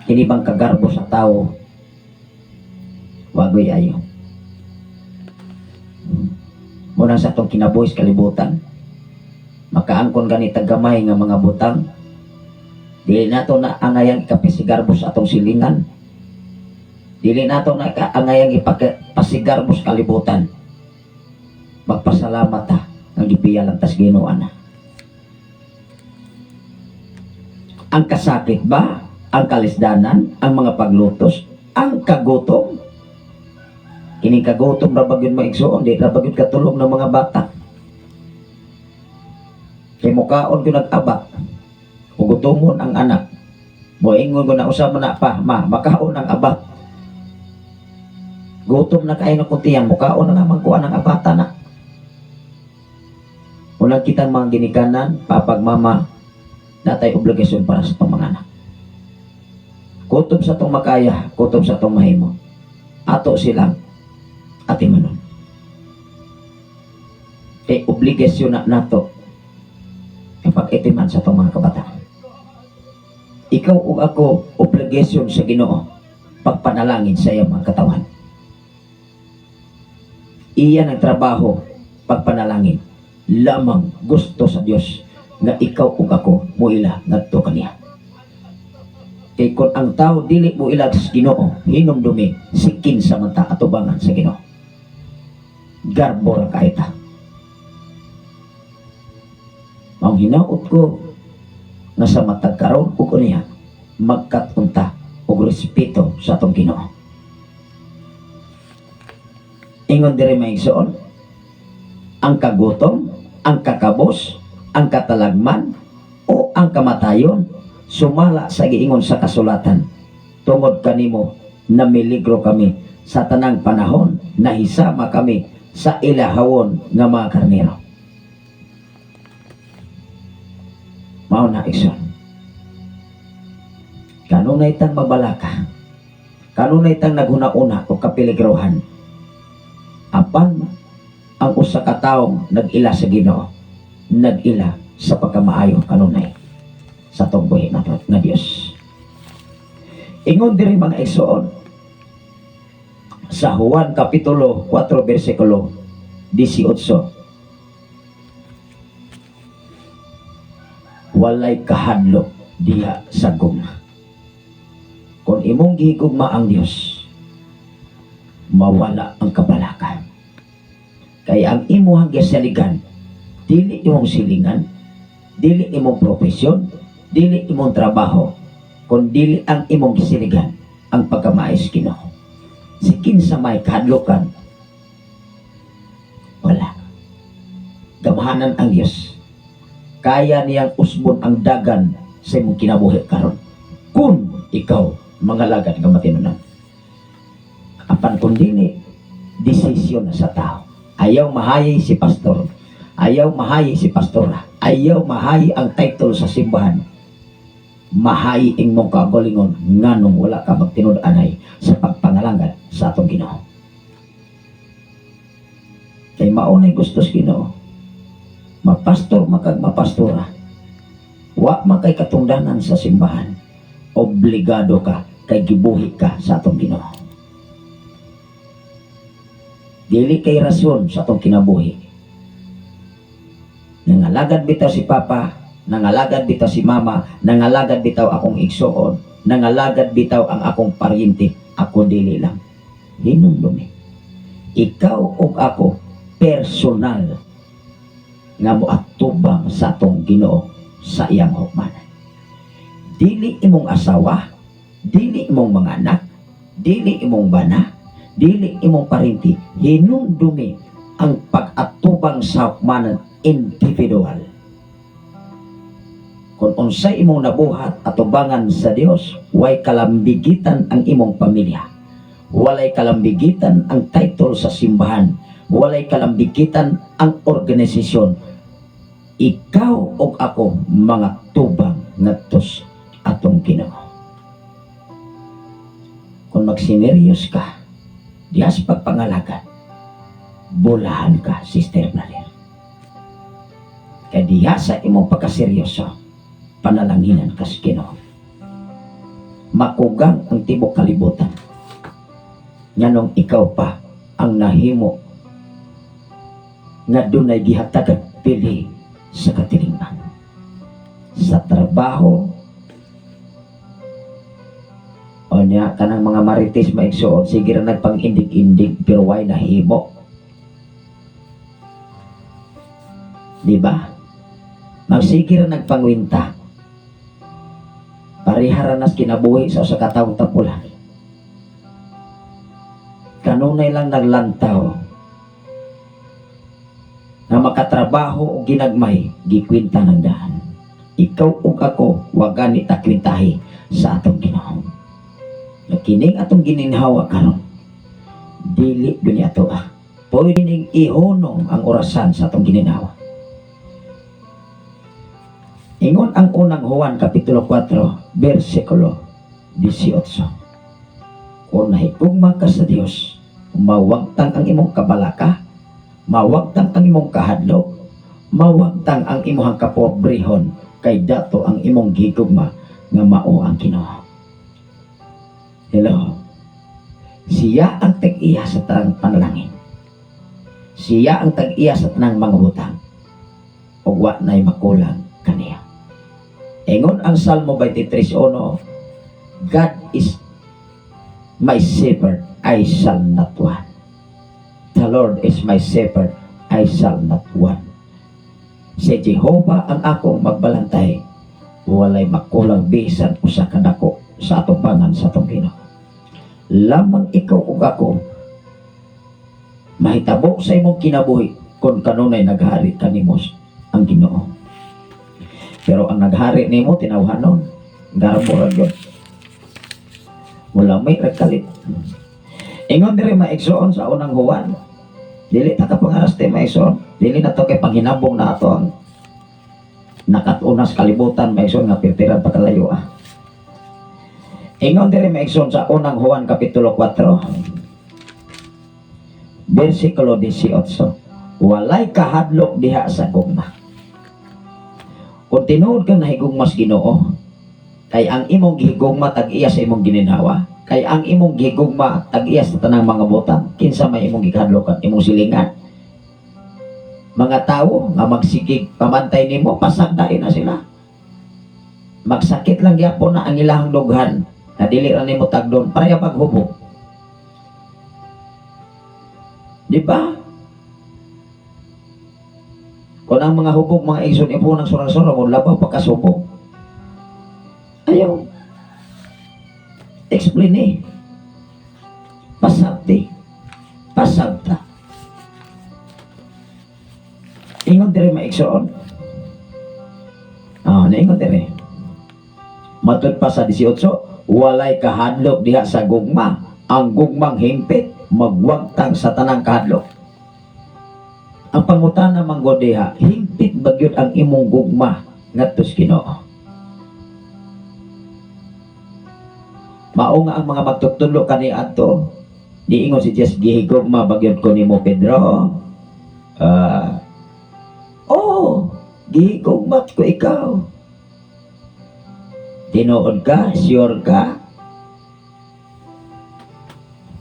Kini bang kagarbo sa tao? Wagoy ayo. Muna sa atong kinabuhi sa kalibutan, makaangkon ganita gamay nga mga butang, dili nato na angayang ikapisigarbo sa atong silingan. Dili nato na angayang ipasigarbo sa kalibutan. Magpasalamat ta ang gipiya lang tas Ginoo ana. Ang kasakit ba? Ang kalisdanan? Ang mga paglutos? Ang kagutom? Kining kagutom ra ba gyud maigsuon, di ra ba gyud katulog ng mga bata. Kay mukaon gyud nag-abat. Ug gutomon ang anak. Moingon ko na usa man na pa, ma, makaon ang abat. Gutom na kayo ng kuntiyan, mukaon na naman kuan ang abata na. Unang kitang mga ginikanan, papag mama, natay obligasyon para sa itong mga anak. Kutob sa itong makaya, kutob sa itong mahimo. Ato silang atimanon. Kay obligasyon na nato kapag itiman sa itong mga kabataan. Ikaw ug ako, obligasyon sa Ginoo pagpanalangin sa iyang mga katawan. Iyan ang trabaho, pagpanalangin. Lamang gusto sa Dios nga ikaw ug ako muila ngadto kaniya. Kay kung ang tao dili mo ila sa Ginoo, hinumdumi sikin sa mata atubangan sa Ginoo. Garbo ra kay ta. Maong hinaot ko nga sa matag karon ug unya magkat-unta og respeto sa atong Ginoo. Ingon diri may igsoon, ang kagutom, ang kakabos, ang katalagman, o ang kamatayon, sumala sa giingon sa kasulatan. Tungod kanimo, namiligro kami sa tanang panahon, nahisama kami sa ilahawon nga mga karnero. Mao na igsoon. Kanunay tang mabalaka, kanunay tang naghuna-una o kapiligrohan, apan ang usa ka taong nag-ila sa Ginoo, nag-ila sa pagkamaayo kanunay sa atong buhi na nga Dios. Ingon diri mga igsoon sa Juan kapitulo 4 bersikulo 18, walay kahadlok diha sa gugma. Kung imong gihigugma ang Dios, mawala ang kabalaka. Kay ang imuhang gisaligan, dili imong silingan, dili imong profesyon, dili imong trabaho, kun dili ang imong gisiligan ang pagkamaayos Ginoo. Si kinsa may kahadlokan, wala. Gamhanan ang Dios. Kaya niyang usbon ang dagan sa imong kinabuhi karon. Kung ikaw mangalagad nga matinunan. Apan kung dili, desisyon na sa tao. Ayaw mahayi si pastor. Ayaw mahayi si pastora. Ayaw mahayi ang title sa simbahan. Mahayi imong kaugalingon nganong wala ka magtinud-anay sa pagpangalagad sa atong Ginoo. Kay mao nay gusto sa Ginoo. Mapastor man kag mapastora. Wa man kay katungdanan sa simbahan. Obligado ka kay gibuhi ka sa atong Ginoo. Dili kay rason sa atong kinabuhi. Nangalagad bitaw si Papa, nangalagad bitaw si Mama, nangalagad bitaw akong igsuon, nangalagad bitaw ang akong paryente, ako dili lang. Hinumdumi. Ikaw ug ako personal nga moatubang sa atong Ginoo sa iyang hukman. Dili imong asawa, dili imong mga anak, dili imong bana, dili imong parinti, hinumdumi ang pag-atubang sa hukmanan individual. Kung unsay imong nabuhat atubangan sa Dios, way kalambigitan ang imong pamilya. Walay kalambigitan ang title sa simbahan. Walay kalambigitan ang organisasyon. Ikaw ug ako mga tubang ngadto sa atong Ginoo. Kung magsineryos ka, diha sa pagpangalagad, bulahan ka, sister, brother. Kaya diha sa imong pagkaseryoso, panalanginan ka sa Ginoo. Makugang ang tibok kalibutan. Nganong ikaw pa ang nahimo nga dunay gihatagag pili sa katilingban. Sa trabaho, o niya, kanang mga marites, maigsuon, sige ra nagpang-indig-indig, pero way nahimo. Di ba? Magsige ra nagpangwinta. Parehara nas kinabuhi sa usa ka tawo tapulan. Kanunay lang naglantaw nga makatrabaho og ginagmay, gikwenta ng daan. Ikaw ug ako, wa gani ta kwentahi sa atong Ginoo. Na kining atong gininhawa karon, dili gyud ato ah. Pwede ning ihunong ang orasan sa atong gininhawa. Ingon ang Unang Juan Kapitulo 4, versikulo 18. Kung nahigugma ka sa Dios, mawagtang ang imong kabalaka, mawagtang ang imong kahadlok, mawagtang ang imong kapobrehon, kay dato ang imong gigugma nga mao ang Ginoo. Hello. Siya ang tag-iya sa tanang panalangin. Siya ang tag-iya sa tanang mga butang. Ug wa na'y makulang kaniya. Ingon ang Salmo 23:1, "God is my shepherd, I shall not want. The Lord is my shepherd, I shall not want." Si Jehovah ang akong magbalantay, walay makulang bisan usa ka dako sa atubangan sa atong Ginoo. Lamang ikaw ug ako mahitabo sa imong kinabuhi kung kanunay naghari kanimo ang Ginoo. Pero ang naghari nimo tinawhanon, garbo ra gyud. Wala may ragkalit. Ingon diri, maigsoon, sa Unang Juan. Dili ta ka pangaraste, maigsoon. Dili na to kay panghinabong na ato ang nakatunas kalibutan, maigsoon, nga pirtiran pa kalayo ah. Ingon diri, maigsoon, sa Unang Juan Kapitulo 4 versikulo 18. Walay kahadlok diha sa gugma. Kung tinuod kang nahigugma sa Ginoo, kay ang imong gihigugma tag-iya sa imong gininhawa, kay ang imong gihigugma tag-iya sa tanang mga butang, kinsa may imong gikahadlokan? Imong silingan? Mga tawo nga magsigig pamantay nimo, pasagdain na sila. Magsakit lang gyapon na ang ilahang dughan na dili ra nimo tagdon, pareha paghubog. Di ba? Kung ang mga hubog, mga igsoon, ipo ng sura-sura mo, labaw pagkasubog. Ayaw. Explain eh. Pasabti. Pasabta. Ingon dire, maigsoon. Ah, naingon dire. Matud pa sa 18, walay kahadlok diha sa gugma. Ang gugmang hingpit, magwagtang sa tanang kahadlok. Ang pangutana man gud diha, hingpit ba gyud ang imong gugma ngadto sa Ginoo? Mao nga ang mga magtutudlo kaniadto, niingon si Jesus, "Gihigugma ba gyud ko nimo, Pedro?" Ah, "Oh, gihigugma ko ikaw." "Tinuod ka? Sure ka?"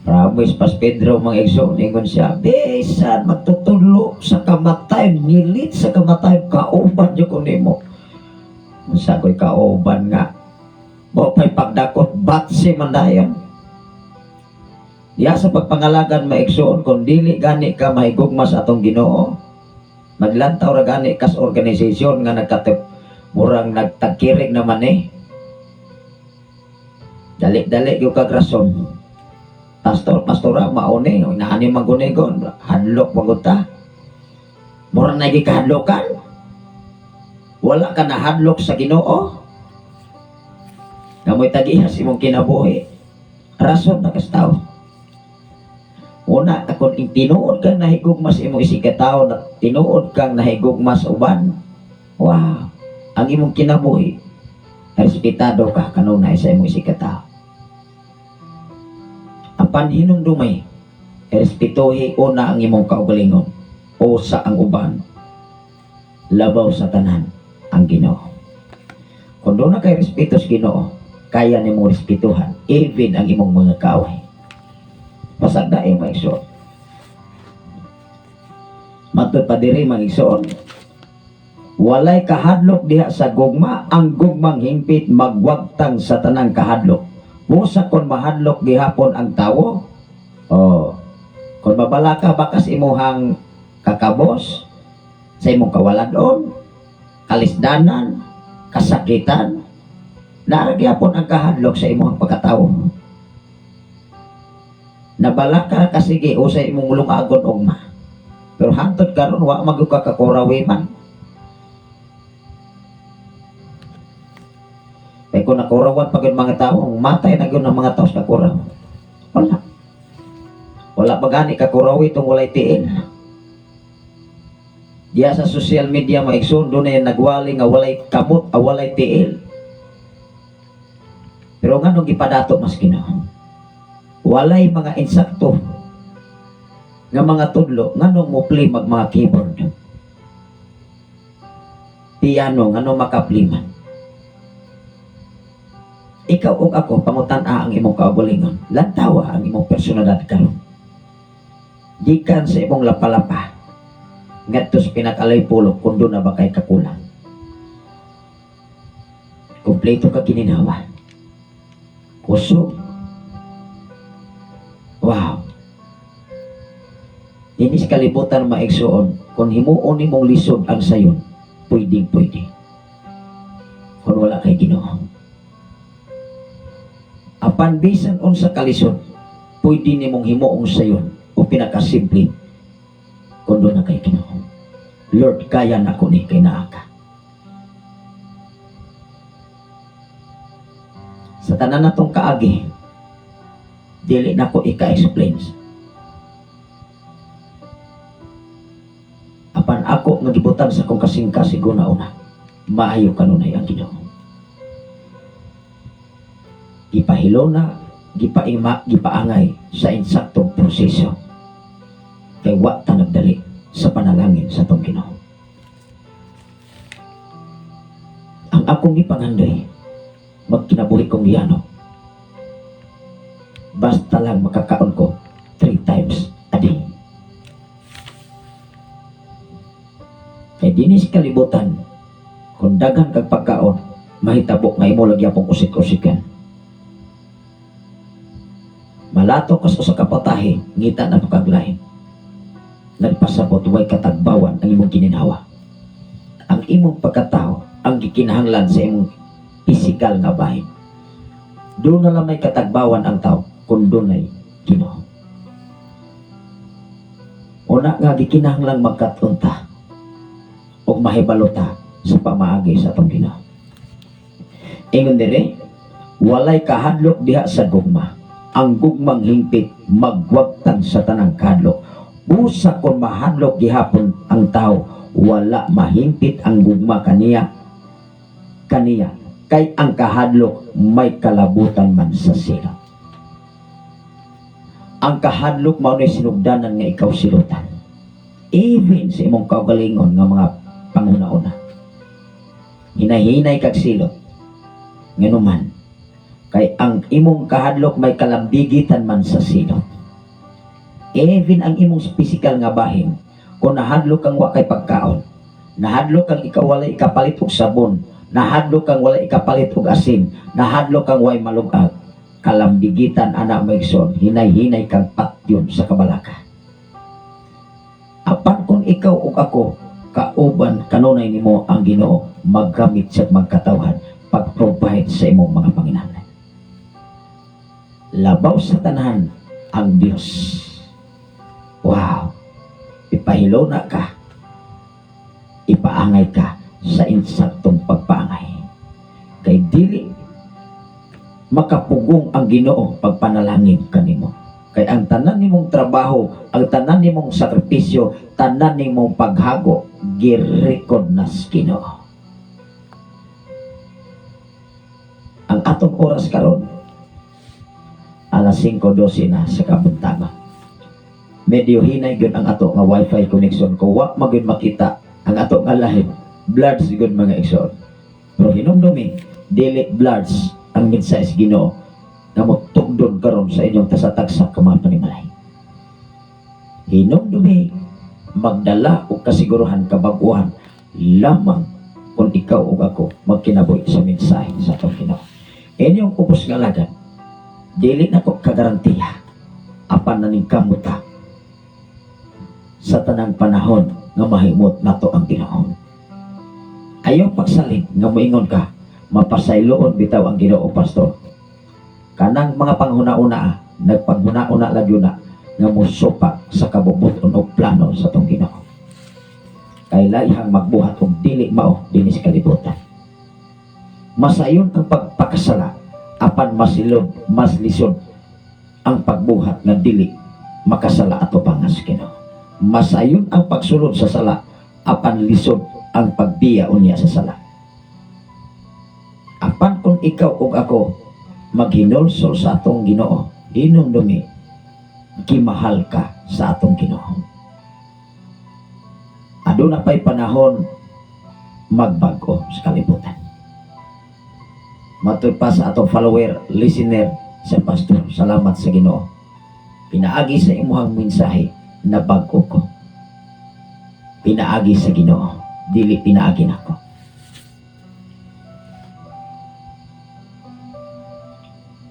Promise pas Pedro, mga igsoon, ingon siya, "Bisan magtutudlo sa kamatayon, ngilit sa kamatayon, kauban jud ko nimo." Unsa ko'y kauban nga? Mao pa'y pagdakot, batsi man dayon. Diya sa pagpangalagan, mga igsoon, kung dili gani ka mahigugma sa atong Ginoo, maglantaw ra gani kas organisasyon nga nagkatip, murang nagtagkirig naman eh. Dali-dali yung kag rason. Pastor, pastora, mauni, naani magunigon, hadlok magunta. Murang nagikahadlokan. Wala ka nahadlok sa Ginoo. Ngamoy tagihas imong kinabuhi. Rason na kas tao. Una, kung tinuod kang nahigugma sa imong isigkatawo, na tinuod kang nahigugma sa uban, wow, ang imong kinabuhi, respetado ka kanunay sa imong isigkatawo. Apan hinumdumay, respetuhi una ang imong kaugalingon o sa ang uban, labaw sa tanan ang Ginoo. Kung doon na kay respeto sa Ginoo, kaya nimong respetuhan even ang imong mga kaaway. Pasagdae, mga igsoon. Matod pa diri, mga igsoon, walay kahadlok diha sa gugma, ang gugmang hingpit magwagtang sa tanang kahadlok. Busa kon mahadlok gihapon ang tawo, oh, kung mabalaka bakas imuhang kakabos, sa imong kawaladon, kalisdanan, kasakitan, naa gihapon ang kahadlok sa imong pagkatawo. Nabalaka ka sige o sa imong lungagon ugma. Pero hantod karon wa magyud ka kakurawi man. Kay kung nakurawan pa gyud mga tao, matay na gyud ang mga tao sa kakuraw. Wala. Wala pa gani kakurawi itong walay tiil. Diya sa social media, mga igsoon, doon na nagwali nga walay kamot, ah, walay tiil. Pero nga nung gipadato mas Ginoo. Walay mga insakto nga mga tudlo, nganong mo-play mag mga keyboard. Piano, nganong makaplay man. Ikaw ug ako, pangutan-a ang imong kaugalingon. Lantawa ang imong personalidad karon. Gikan sa imong lapalapa ngadto sa pinakalay-pulok, kung doon na ba kay kakulang. Kompleto ka kininawa. Kusog. Wow. Dinis kalibutan, mga igsoon, kung himuon nimong lisod ang sayon, pwedeng pwede. Kung wala kay Ginoo. Apan bisan unsa kalisod, pwede nimong himuong sayon o pinakasimple kung doon na kay Ginoo. Lord, kaya na ko ni kay naa ka. Sa tanan natong kaagi, dili na ko ika-explain. Apan ako nga gibutan sa akong kasing-kasing una, maayo kanunay ang Ginoo. Gipahilona, gipaima, gipaangay sa insaktong proseso. Kay wa ta nagdali sa panalangin sa atong Ginoo. Ang akong gipangandoy, magkinabuhi kong yano. Basta lang makakaon ko 3 times a day. Kay dinis kalibutan, kung daghan kag pagkaon, mahitabo nga imo lagi apong usik-usikan. Malato kas usa ka patahe, ngita na pagkaglain. Nagpasabot way katagbawan ang imong kininhawa. Ang imong pagkatao ang gikinahanglan sa imong pisikal nga bahin. Doon na lang may katagbawan ang tao kung dunay Ginoo. Una nga gikinahanglan magkatunta ug mahibalo ta sa pamaagi sa atong Ginoo. Ingon dire, walay kahadlok diha sa gugma. Ang gugmang hingpit magwagtang sa tanang kahadlok. Busa kon mahadlok gihapon ang tao, wala mahingpit ang gugma kaniya. Kaniya. Kay ang kahadlok may kalabutan man sa silot. Ang kahadlok mao na'y sinugdanan nga ikaw silutan. Even sa imong kaugalingon nga mga panghuna-una. Hinahinay kag silot. Nganuman, kay ang imong kahadlok may kalambigitan man sa silot. Even ang imong physical nga bahin, kung nahadlok kang wa kay pagkaon, nahadlok kang ikaw walay ikapalit og sabon, nahadlok kang walay ikapalit og asin, nahadlok kang way malugag, kalambigitan ana, mga igsoon, hinay-hinay kang patyon sa kabalaka. Apan kung ikaw ug ako kauban kanunay nimo ang Ginoo, maggamit sa magkatawhan pag-provide sa imong mga panginahanglan. Labaw sa tanan ang Dios. Wow. Ipahiluna ka. Ipaangay ka sa insaktong pagpaangay. Kay dili makapugong ang Ginoo pagpanalangin kanimo. Kay ang tanan nimong trabaho, ang tanan nimong sakripisyo, tanan nimong paghago, girekod na sa Ginoo. Ang atong oras karon, alas 5:12 na sa kabuntagon. Medyo hinay gyud ang ato nga wifi connection ko. Wa magyud makita ang ato nga live. Blurred gyud, mga igsoon. Pero hinumdumi, dili blurred ang mensahe sa Ginoo nga motugdon karon sa inyong tasa-tagsa ka mga panimalay. Hinumdumi, magdala og kasiguruhan, kabaguhan lamang kung ikaw ug ako magkinabuhi sa mensahe sa atong Ginoo. Inyong ubos nga alagad, dili na ko kagarantiya apan naningkamot ta sa tanang panahon nga mahimot nato ang Ginoo. Ayaw pagsalig nga moingon ka, "Mapasayloon bitaw ang Ginoo, pastor." Kanang mga panghuna-una, nagpanghuna-una lagyo na nga mosupak sa kabubuton o plano sa atong Ginoo. Kay layhang magbuhat og dili mao dinhi sa kalibutan. Masayon ang pagpakasala apan masilod, mas lisod ang pagbuhat nga dili makasala ato pangas Ginoo. Masayon ang pagsulod sa sala apan lisod ang pagbiya unya sa sala. Apan kung ikaw ug ako maghinulsol sa atong Ginoo, hinumdumi, gimahal ka sa atong Ginoo. Aduna pa'y panahon magbago sa kalibutan. Matud pa sa atong follower, listener, sa pastor, salamat sa Ginoo. Pinaagi sa imuhang mensahe, nabago ko. Pinaagi sa Ginoo, dili pinaagi nako.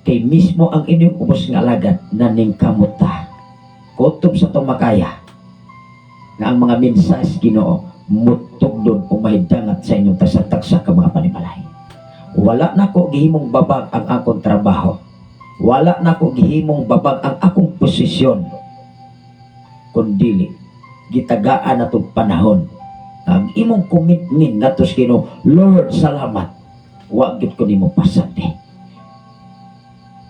Kay mismo ang inyong ubos nga alagad naningkamot ta. Kutob sa atong makaya nga ang mga mensahe sa Ginoo mutugdon o mahidangat sa inyong tagsa-tagsa ka mga panimalay. Wala nako gihimong babag ang akong trabaho. Wala nako gihimong babag ang akong posisyon. Kundili gitagaan natong panahon ang imong commitment ngadto sa Ginoo. Lord, salamat. Wa gyud ko nimo pasandi.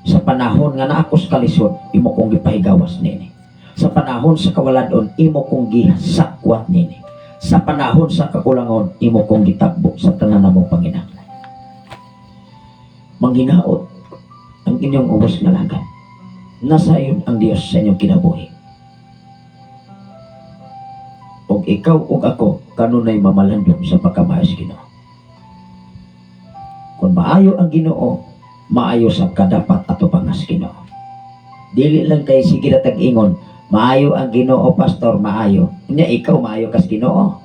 Sa panahon nga naa ko sa kalisod, imo kong gipahigawas nini. Sa panahon sa kawaladon, imo kong gisakwat nini. Sa panahon sa kakulangon, imo kong gitagbo sa tanan namong panginahanglan. Manghinaot ang inyong ubos nga alagad. Nasayon ang Dios sa inyong kinabuhi. Og ikaw ug ako kanunay mamalandong sa pagkamaayo sa Ginoo. Kung maayo ang Ginoo, maayo sa kadapat ato pangas Ginoo. Dili lang kay sige na tag-ingon, "Maayo ang Ginoo, pastor, maayo." Nya ikaw, maayo kas Ginoo?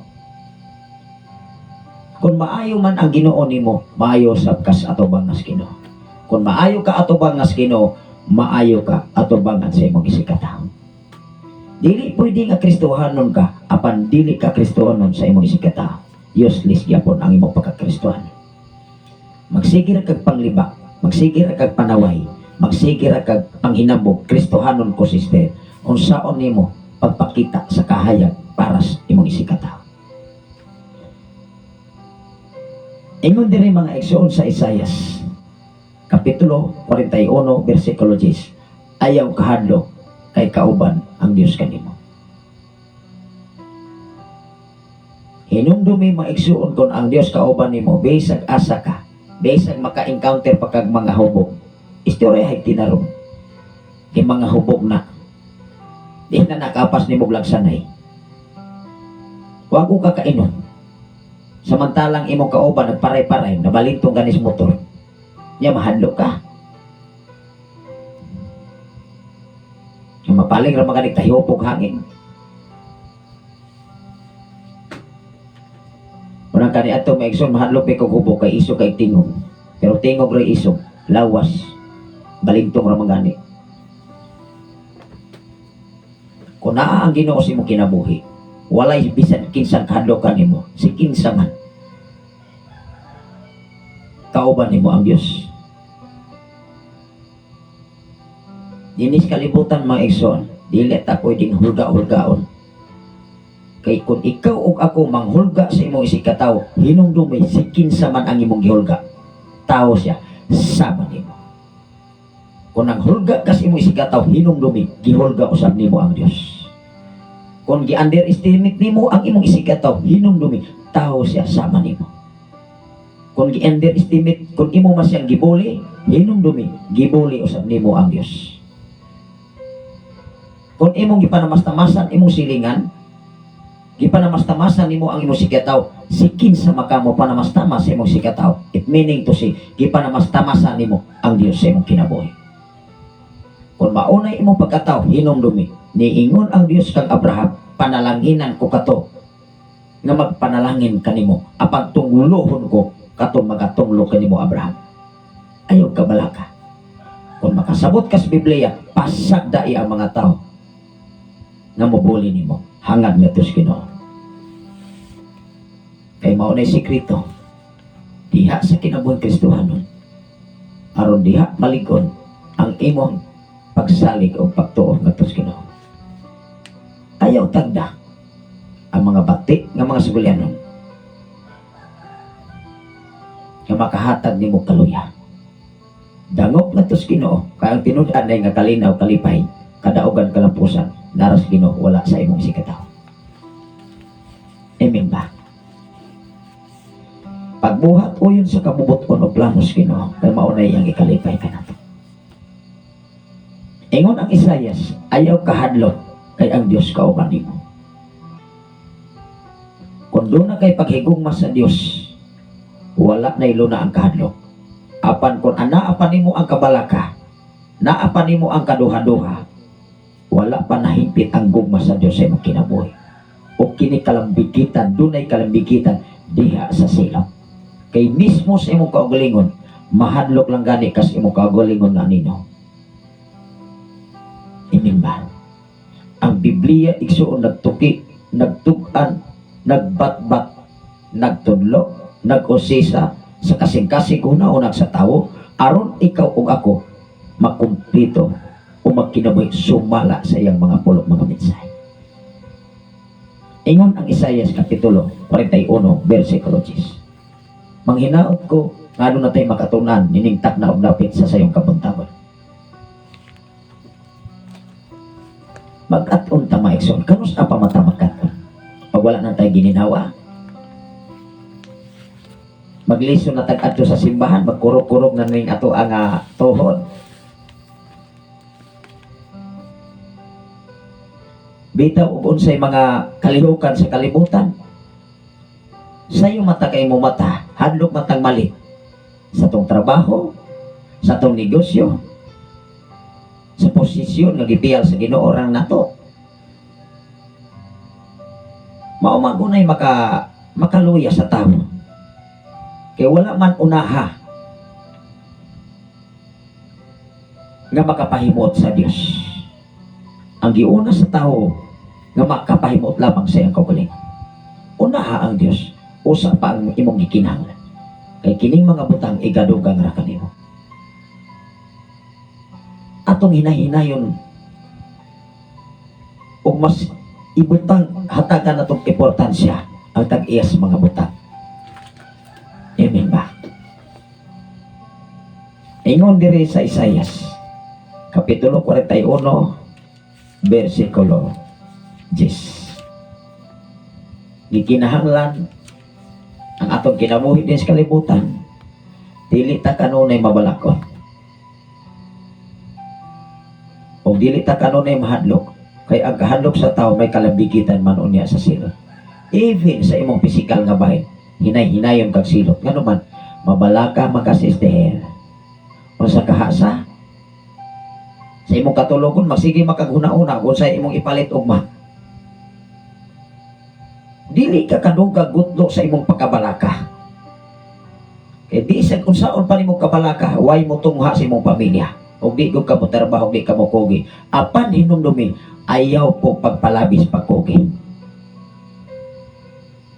Kung maayo man ang Ginoo nimo, maayo sab kas atubangas Ginoo. Kung maayo ka atubangas Ginoo, maayo ka atubangan sa imong isigkatawo. Dili pwede nga Kristohanon ka apan dili ka Kristohanon sa imong isigkatawo. Useless gyapon ang imong pagkakristohanon. Magsige ra kag panglibak, magsige ra kag panaway, magsige ra kag panghinabog, "Kristohanon ko, sister." Unsaon nimo pagpakita sa kahayag para sa imong isigkatawo? Ingon diri, mga igsoon, sa Isayas Kapitulo 41 versikulo 10, ayaw kahadlok kay kauban ang Dios kanimo. Hinumdumi, mga igsoon, kung ang Dios kauban nimo, bisag asa ka, Bisag maka-encounter pa kag mga hubog. Istorya hay tinarong. Kay mga hubog na. Di na nakapas ni lagsanay. Wa ko kakainon. Samantalang imong kauban nagparay-paray, nabalintong ganis motor. Nya mahadlok ka. Nga mapaling ra maganig tahiyopog hangin. Unang kani ato may igsoon mahadlok kay kog hubog kay iso kay tingog. Pero tingog ra iso, lawas. Balintong ra man gani. Kung naa ang Ginoo sa imong kinabuhi, walay bisan kinsang kahadlokan nimo, si kinsa man. Kauban nimo ang Dios. Dinis kalibutan mga igsoon, dili ta pwedeng hulga-hulgaon. Kay kung ikaw ug ako manghulga sa imong isigkatawo, hinumdumi si kinsa man ang imong gihulga. Tao siya, sama nimo. Kung nanghulga ka sa imong isigkatawo, hinumdumi gihulga usab nimo ang Dios. Kung gi-underestimate nimo ang imong isigkatawo, hinumdumi tao siya, sama nimo. Kung gi-underestimate, kung imo man siyang gibuli, hinumdumi gibuli usab nimo ang Dios. Kung imong gipanamastamasan imong silingan, gipanamastamasan nimo ang imong isigkatawo, si kinsa makamo panamastamas sa imong isigkatawo. It meaning to say, gipanamastamasan nimo ang Dios sa imong kinabuhi. Kung maunay imong pagkatawo, hinumdumi niingon ang Dios kang Abraham, "Panalanginan ko kato nga magpanalangin kanimo, apan tungluhon ko katong magatunglo kanimo, Abraham." Ayaw kabalaka. Kung makasabot ka sa Biblia, pasagdai ang mga tao nga mobuli nimo hangad ngadto sa Ginoo. Kay mao nay sekreto diha sa kinabuhing Kristohanon aron diha malig-on ang imong pagsalig o pagtuo ngadto sa Ginoo. Ayaw tagda ang mga bati nga mga sugulyanon nga makahatag nimo kaluya. Dangop ngadto sa Ginoo, kay ang tinud-an ay nga kalinaw, kalipay, kadaugan, kalampusan, nara sa Ginoo, wala sa imong isigkatawo. Amen ba? Pagbuhat uyon sa kabubuton o plano sa Ginoo, kay mao na iyang ikalipay kanato. Ingon ang Isayas, "Ayaw kahadlok kay ang Dios kauban nimo." Kung duna kay paghigugma sa Dios, wala na iluna ang kahadlok. Apan kung anaa pa nimo ang kabalaka, naa pa nimo ang kaduha-duha, wala pa nahimpit ang gugma sa Dios sa imong kinabuhi. O kini kalambigitan, dunay kalambigitan diha sa silong. Kay mismo sa imong kaugalingon, mahadlok lang gani kas imong kaugalingon nga nino. Amen ba? Ang Biblia, igsuon, nagtuki, nagtug-an, nagbatbat, nagtudlo, nag-usisa sa kasing-kasing una-unag sa tao aron ikaw ug ako makumplito o magkinabuhi sumala sa iyang mga pulong, mga mensahe. Ingon ang Isaias Kapitulo 41 versikulo 10. Manghinaot ko ngano na tayo makatunan nining takna og dapit sa sayong kabuntagon. Mag-at-on ta, mga igsoon, kanus pa mata mag-at-on? Pag wala na tayo gininhawa. Magliso na tag-adto sa simbahan, magkurog-kurog na ning ato ang tuhod. Bitaw og unsay mga kalihukan sa kalibutan. Sayo mata kay mo mata, hadlok matang mali. Sa tong trabaho, sa tong negosyo, sa posisyon nga gipiyal sa Ginoo rang nato. Mao man gunay makaluya sa tawo. Kay wala man unaha nga makapahimot sa Dios. Ang giuna sa tao nga makapahimot lamang sa iyang kaugalingon. Unaha ang Dios, usa pa ang imong gikinahanglan. Kay kining mga butang igadugang ra kanimo. Atong hinahinayon ug mas ibutang hatagan natong importansya ang tag-iya sa mga butang. Amen ba? Ingon diri sa Isayas, Kapitulo 41, versikulo 10. Gikinahanglan ang atong kinabuhi din sa kalibutan, Dili ta kanunay mabalakon. O dili ta kanunay mahadlok. Kay ang kahadlok sa tao may kalambigitan man unya sa silot. Even sa imong pisikal nga bahin, hinay-hinayon kag silot. Ngano man, mabalaka man ka, sister. Unsa kahasa? Sa imong katulogon, magsige makaghuna-una kung sa imong ipalit ugma. Dili ka kadugag gutlo sa imong pagkabalaka. Kay bisan unsaon pa nimo kabalaka, way mo tungha sa imong pamilya. Ug di gud ka mo trabaho, di ka mo kugi. Apan hinumdumi, ayaw po pagpalabis pagkugi.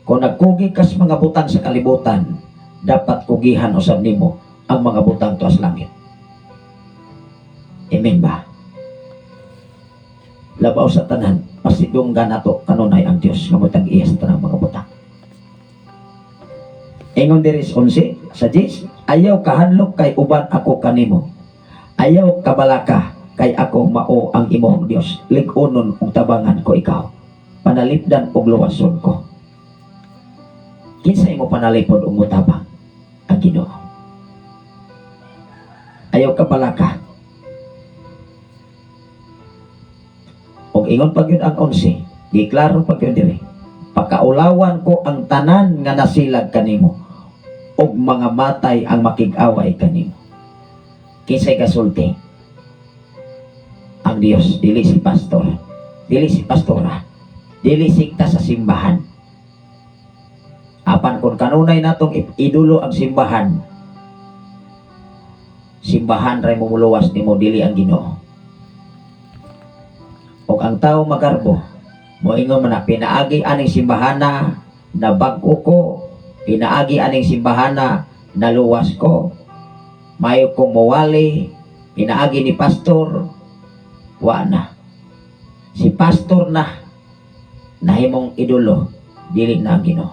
Kung nagkugi kas mga butang sa kalibutan, dapat kugihan usab nimo ang mga butang tuas langit. Amen ba? Labaw sa tanan, pasidunggan nato kanunay ang Dios nga motag iya sa tanang mga butang. Ingon diri sa 11 sa 10, "Ayaw kahadlok kay uban ako kanimo. Ayaw kabalaka kay ako mao ang imong Dios. Lig-unon ug tabangan ko ikaw. Panalipdan ug luwason ko." Kinsa imo panalipod ug motabang? Ang Ginoo. Ayaw kabalaka. Ug ingon pa gyud ang 11, giklaro pa gyud diri. "Pakaulawan ko ang tanan nga nasilag kanimo ug mga matay ang makig-away kanimo." Kinsay kasulti? Ang Dios, dili si pastor, dili si pastora, dili sikta sa simbahan. Apan kung kanunay natong idulo ang simbahan, simbahan ray mumuluwas nimo, dili ang Ginoo. Ug ang tao magarbo, moingon man na pinaagi aning simbahana nabag-o ko, pinaagi aning simbahana naluwas ko, mayo kong mawali, pinaagi ni pastor, wa na. Si pastor na nahimong idolo, dili na ang Ginoo.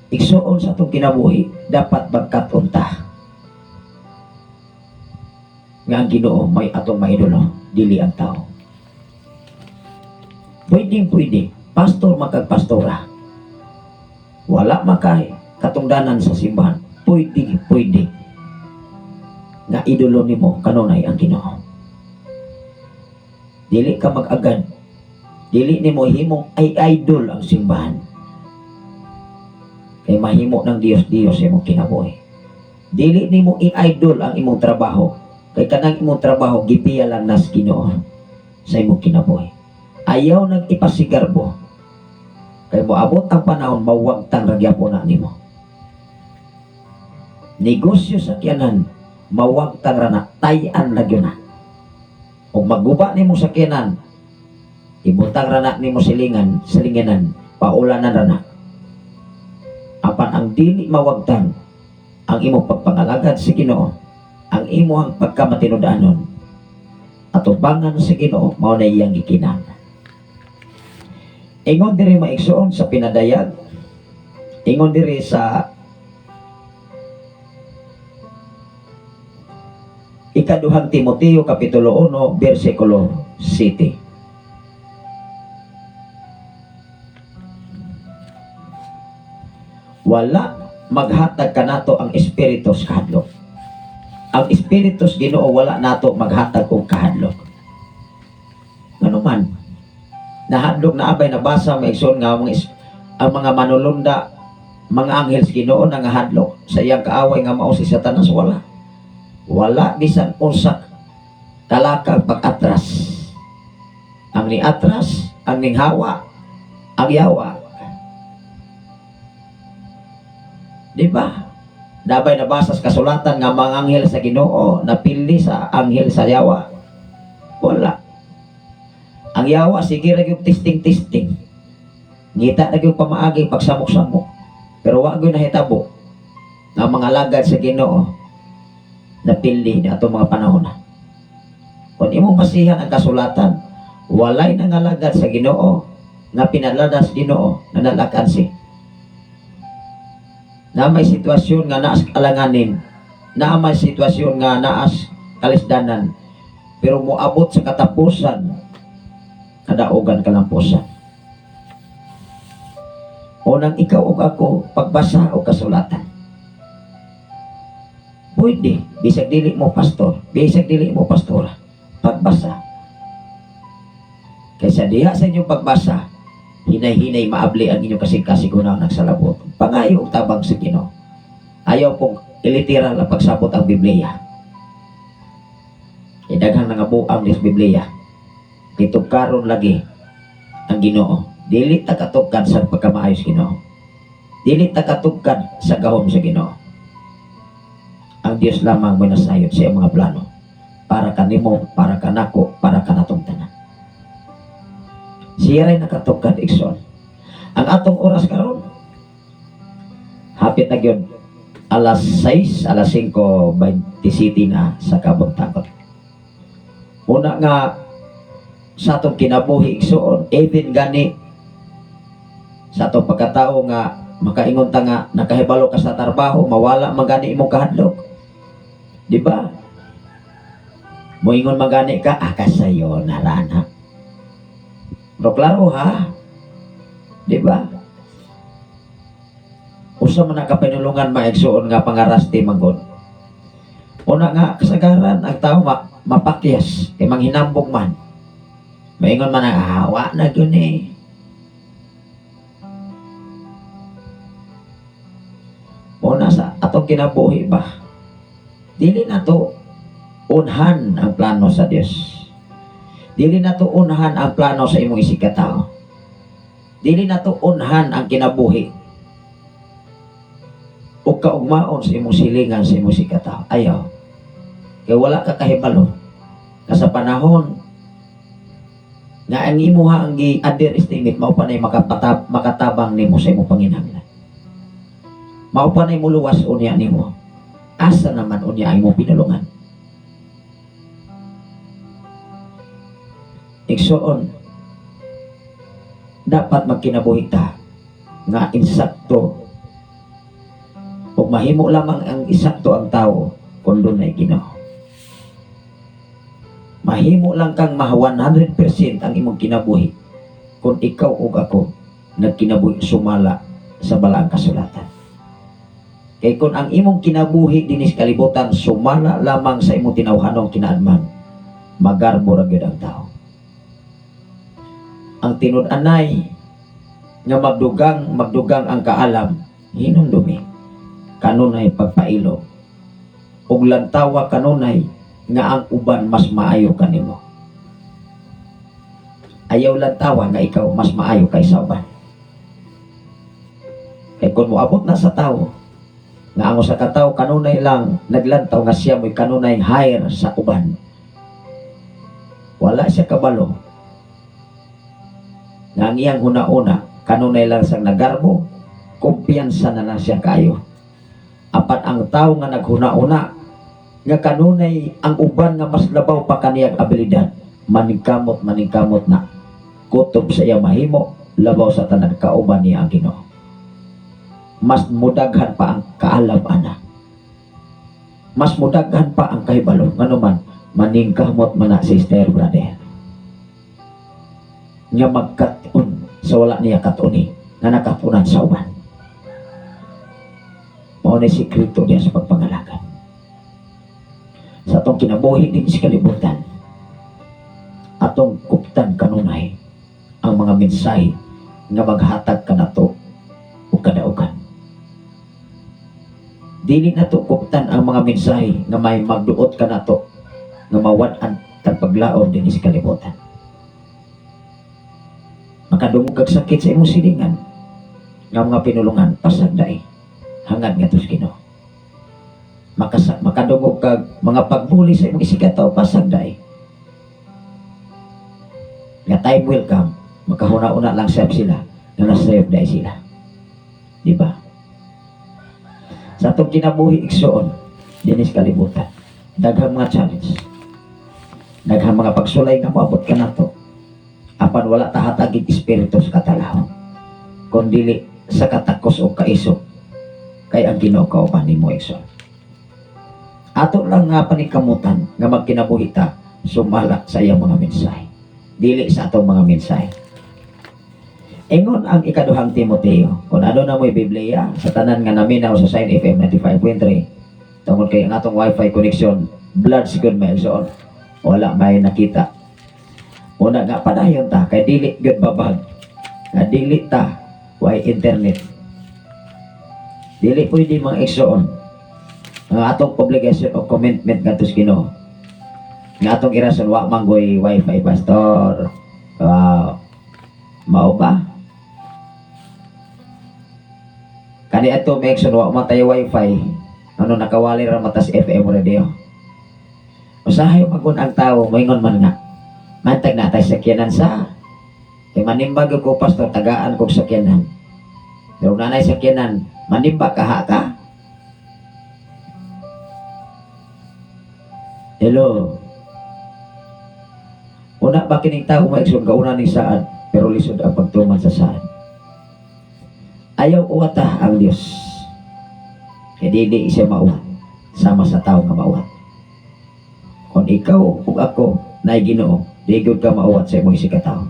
Igsuon, sa atong kinabuhi, dapat magkat-on ta nga ang Ginoo may atong maidolo, dili ang tao. Pwedeng pwede, pastor makagpastora. Wala makay katungdanan sa simbahan. Pwede, pwede. Nga idolo nimo kanunay ang Ginoo. Dili ka mag-agad. Dili nimo himong ay idol ang simbahan. Kay mahimo ng Dios Dios imong kinabuhi. Dili nimo i-idol ang imong trabaho. Kay kanang imong trabaho gipiya lang nas Ginoo sa imong kinabuhi. Ayaw nang ipasigarbo. Kay moabot ang panahon, mawagtang ra gyapon na nimo. Negosyo sa sakyanan, mawagtang ra na, tayan ra gyud na. Ug maguba nimo sakyanan, ibutang ra na nimo silingan, silinganan, paulanan ra na. Apan ang dili mawagtang, ang imong pagpangalagad sa Ginoo, ang imong pagkamatinud-anon, atubangan sa Ginoo, mao na iyang gikinahanglan. Ingon diri, maigsoon, sa pinadayag, ingon diri sa Ikaduhang Timoteo kapitulo 1 bersikulo 7. Wala maghatag kanato ang espiritu sa kahadlok. Ang espiritu sa Ginoo wala nato maghatag og kahadlok. Ngano man nahadlok na abay nabasa, maigsoon, nga ang mga manulunda, mga anghel sa Ginoo, nangahadlok sa iyang kaaway nga mao si Satanas? Wala. Wala bisan unsa kalakag pag-atras. Ang niatras, ang ninghawa, ang yawa. Di ba? Dabay nabasa sa kasulatan nga mga anghel sa Ginoo napili sa anghel sa yawa? Wala. Ang yawa sige ra gyud testing-testing. Ngita na gyud pamaagi pagsamok-samok. Pero wa gyud nahitabo nga mga alagad sa Ginoo napili ni atong mga panahon na. Kung imong basihan ang kasulatan, walay nangalagad sa Ginoo nga pinaladas Ginoo na nalakan si na may sitwasyon nga naas alanganin, na may sitwasyon nga naas kalisdanan, pero moabot sa katapusan, kadaugan kalampusan. Unang ikaw ug ako pagbasa og kasulatan. Pwede, bisag dili mo pastor, bisag dili mo pastora, pagbasa. Kaysa diha sa inyong pagbasa, hinay-hinay maabli ang inyong kasing-kasigunan nagsalabot. Pangayo og tabang sa Ginoo. Ayaw pong iliteral ang pagsabot ang Biblia. Idaghang nangabuang sa Biblia. Gitugkaron lagi ang Ginoo. Dili ta katugkad sa pagkamaayos Ginoo. Dili ta katugkad sa gahom sa Ginoo. Ang Dios lamang may nasayod sa iyang mga plano para kanimo, para kanako, para kanatong tanan. Siya ray nakatugkad, igsoon. Ang atong oras karon, hapit na gyud alas 6, alas 5:27 na sa kabuntagon. Una nga sa atong kinabuhi, igsoon, even gani sa atong pagkatao nga makaingon ta nga nakahibalo ka sa trabaho, mawala man gani imong kahadlok. Di ba? Moingon man gani ka, ah, kasayo na rana. Pero klaro ha? Di ba? Usa man ang kapinulungan, mga igsuon, nga pangarasti manggod. Una nga kasagaran ang tao mapakyas kay manghinambog man. Maingon man ang awa na gyud eh. Una sa atong kinabuhi ba, dili na to unhan ang plano sa Dios. Dili na to unhan ang plano sa imong isigkatao. Dili na to unhan ang kinabuhi o kaugmaon sa imong silingan, sa imong isigkatao. Ayaw. Kay wala ka kahibalo. Ka sa panahon nga ang imuha ang gi-underestimate, mao pa na'y makatabang nimo sa imong panginahanglan. Mao pa na'y muluwas unya nimo. Asa naman unya ang imong pinulungan? Igsoon, dapat magkinabuhi ta nga insakto ug mahimo lamang ang isakto ang tao kung dunay Ginoo. Mahimo lang kang ma 100% ang imong kinabuhi kung ikaw ug ako nagkinabuhi sumala sa balaang kasulatan. Kay kung ang imong kinabuhi dinis kalibutan sumala lamang sa imong tinawhanong kinaadman, magarbo ra gyud ang tao. Ang tinud-anay nga magdugang magdugang ang kaalam, hinumdumi kanunay pagpailo ug lantawa kanunay nga ang uban mas maayo kanimo. Ayaw lantawa nga ikaw mas maayo kaysa uban. Kay kung moabot na sa tao nga ang usa ka tawo kanunay lang naglantaw nga siya mo'y kanunay higher sa uban, wala siya kabalo nga ang iyang huna-una kanunay lang sang nagarbo, kumpiyansa na lang siya kayo. Apan ang tao nga naghuna-una nga kanunay ang uban nga mas labaw pa kaniyang abilidad, maningkamot maningkamot na kutob sa iya mahimo labaw sa tanan kauban niya ang Ginoo. Mas mudaghan pa ang kaalam ana, mas mudaghan pa ang kahibalo, nganuman maningkamot man na, sister, brother, nga magkat-on sa wala niya katuni nga nakatunan sa uban. Mao ni sikreto niya sa pagpangalaga sa atong kinabuhi din sa kalibutan. Atong kuptan kanunay ang mga mensahe nga maghatag kanato ug kadaugan. Dili nato kuptan ang mga mensahe nga may magduot kanato nga mawad-an tag paglaom dinhi sa kalibutan. Makadungog kag sakit sa imong silingan nga mga pinulungan, pasag dai, hangad ngadto sa Ginoo. Makadungog kag mga pagbuli sa imong isigkatawo, pasag dai. Nga time will come, makahuna-una lang sab sila nga nasayop dai sila. Di ba? Sa atong kinabuhi, igsoon, dinhi sa kalibutan, daghang mga challenge, daghang mga pagsulay nga moabot kanato. Apan wala ta hatagig espiritu sa katalaw, kun dili sa katakos o kaisog, kay ang Ginoo kauban nimo, igsoon. Ato lang nga paningkamutan nga magkinabuhi ta sumala sa iyang mga mensahe, dili sa atong mga mensahe. Ingon ang ikaduhang Timoteo, kung ano na mo'y Biblia, sa tanan nga naminaw sa Sign FM 95.3. Tungod kay ang atong wifi connection, blood sigud, mga igsoon. Wala may nakita. Una nga padayon ta kay dili gyud babag. Nga dili ta way internet. Dili pwede, mga igsoon. Ang atong obligasyon o commitment ngadto sa Ginoo. Nga atong irason, wa man goy wifi, pastor. Wow. Mao ba? Kani ato, mga igsoon, wa man tayo wifi. Ano, nakawali ra matas FM radio. Usahay magun ang tao moingon man nga. Mantag na tay sakyanan sa. Kay manimbag ko, pastor, tagaan kog sakyanan. Pero nanay sakyanan, manimba ka ha ka. Hello. Una ba kining tao, mga igsoon, kauna ning saad, pero lisod ang pagtuman sa saad. Ayaw uwata ang Dios. Kay dili siya mauwat sama sa tao nga mauwat. Kung ikaw ug ako naay Ginoo, di gyud ka mauwat sa imong isigkatawo.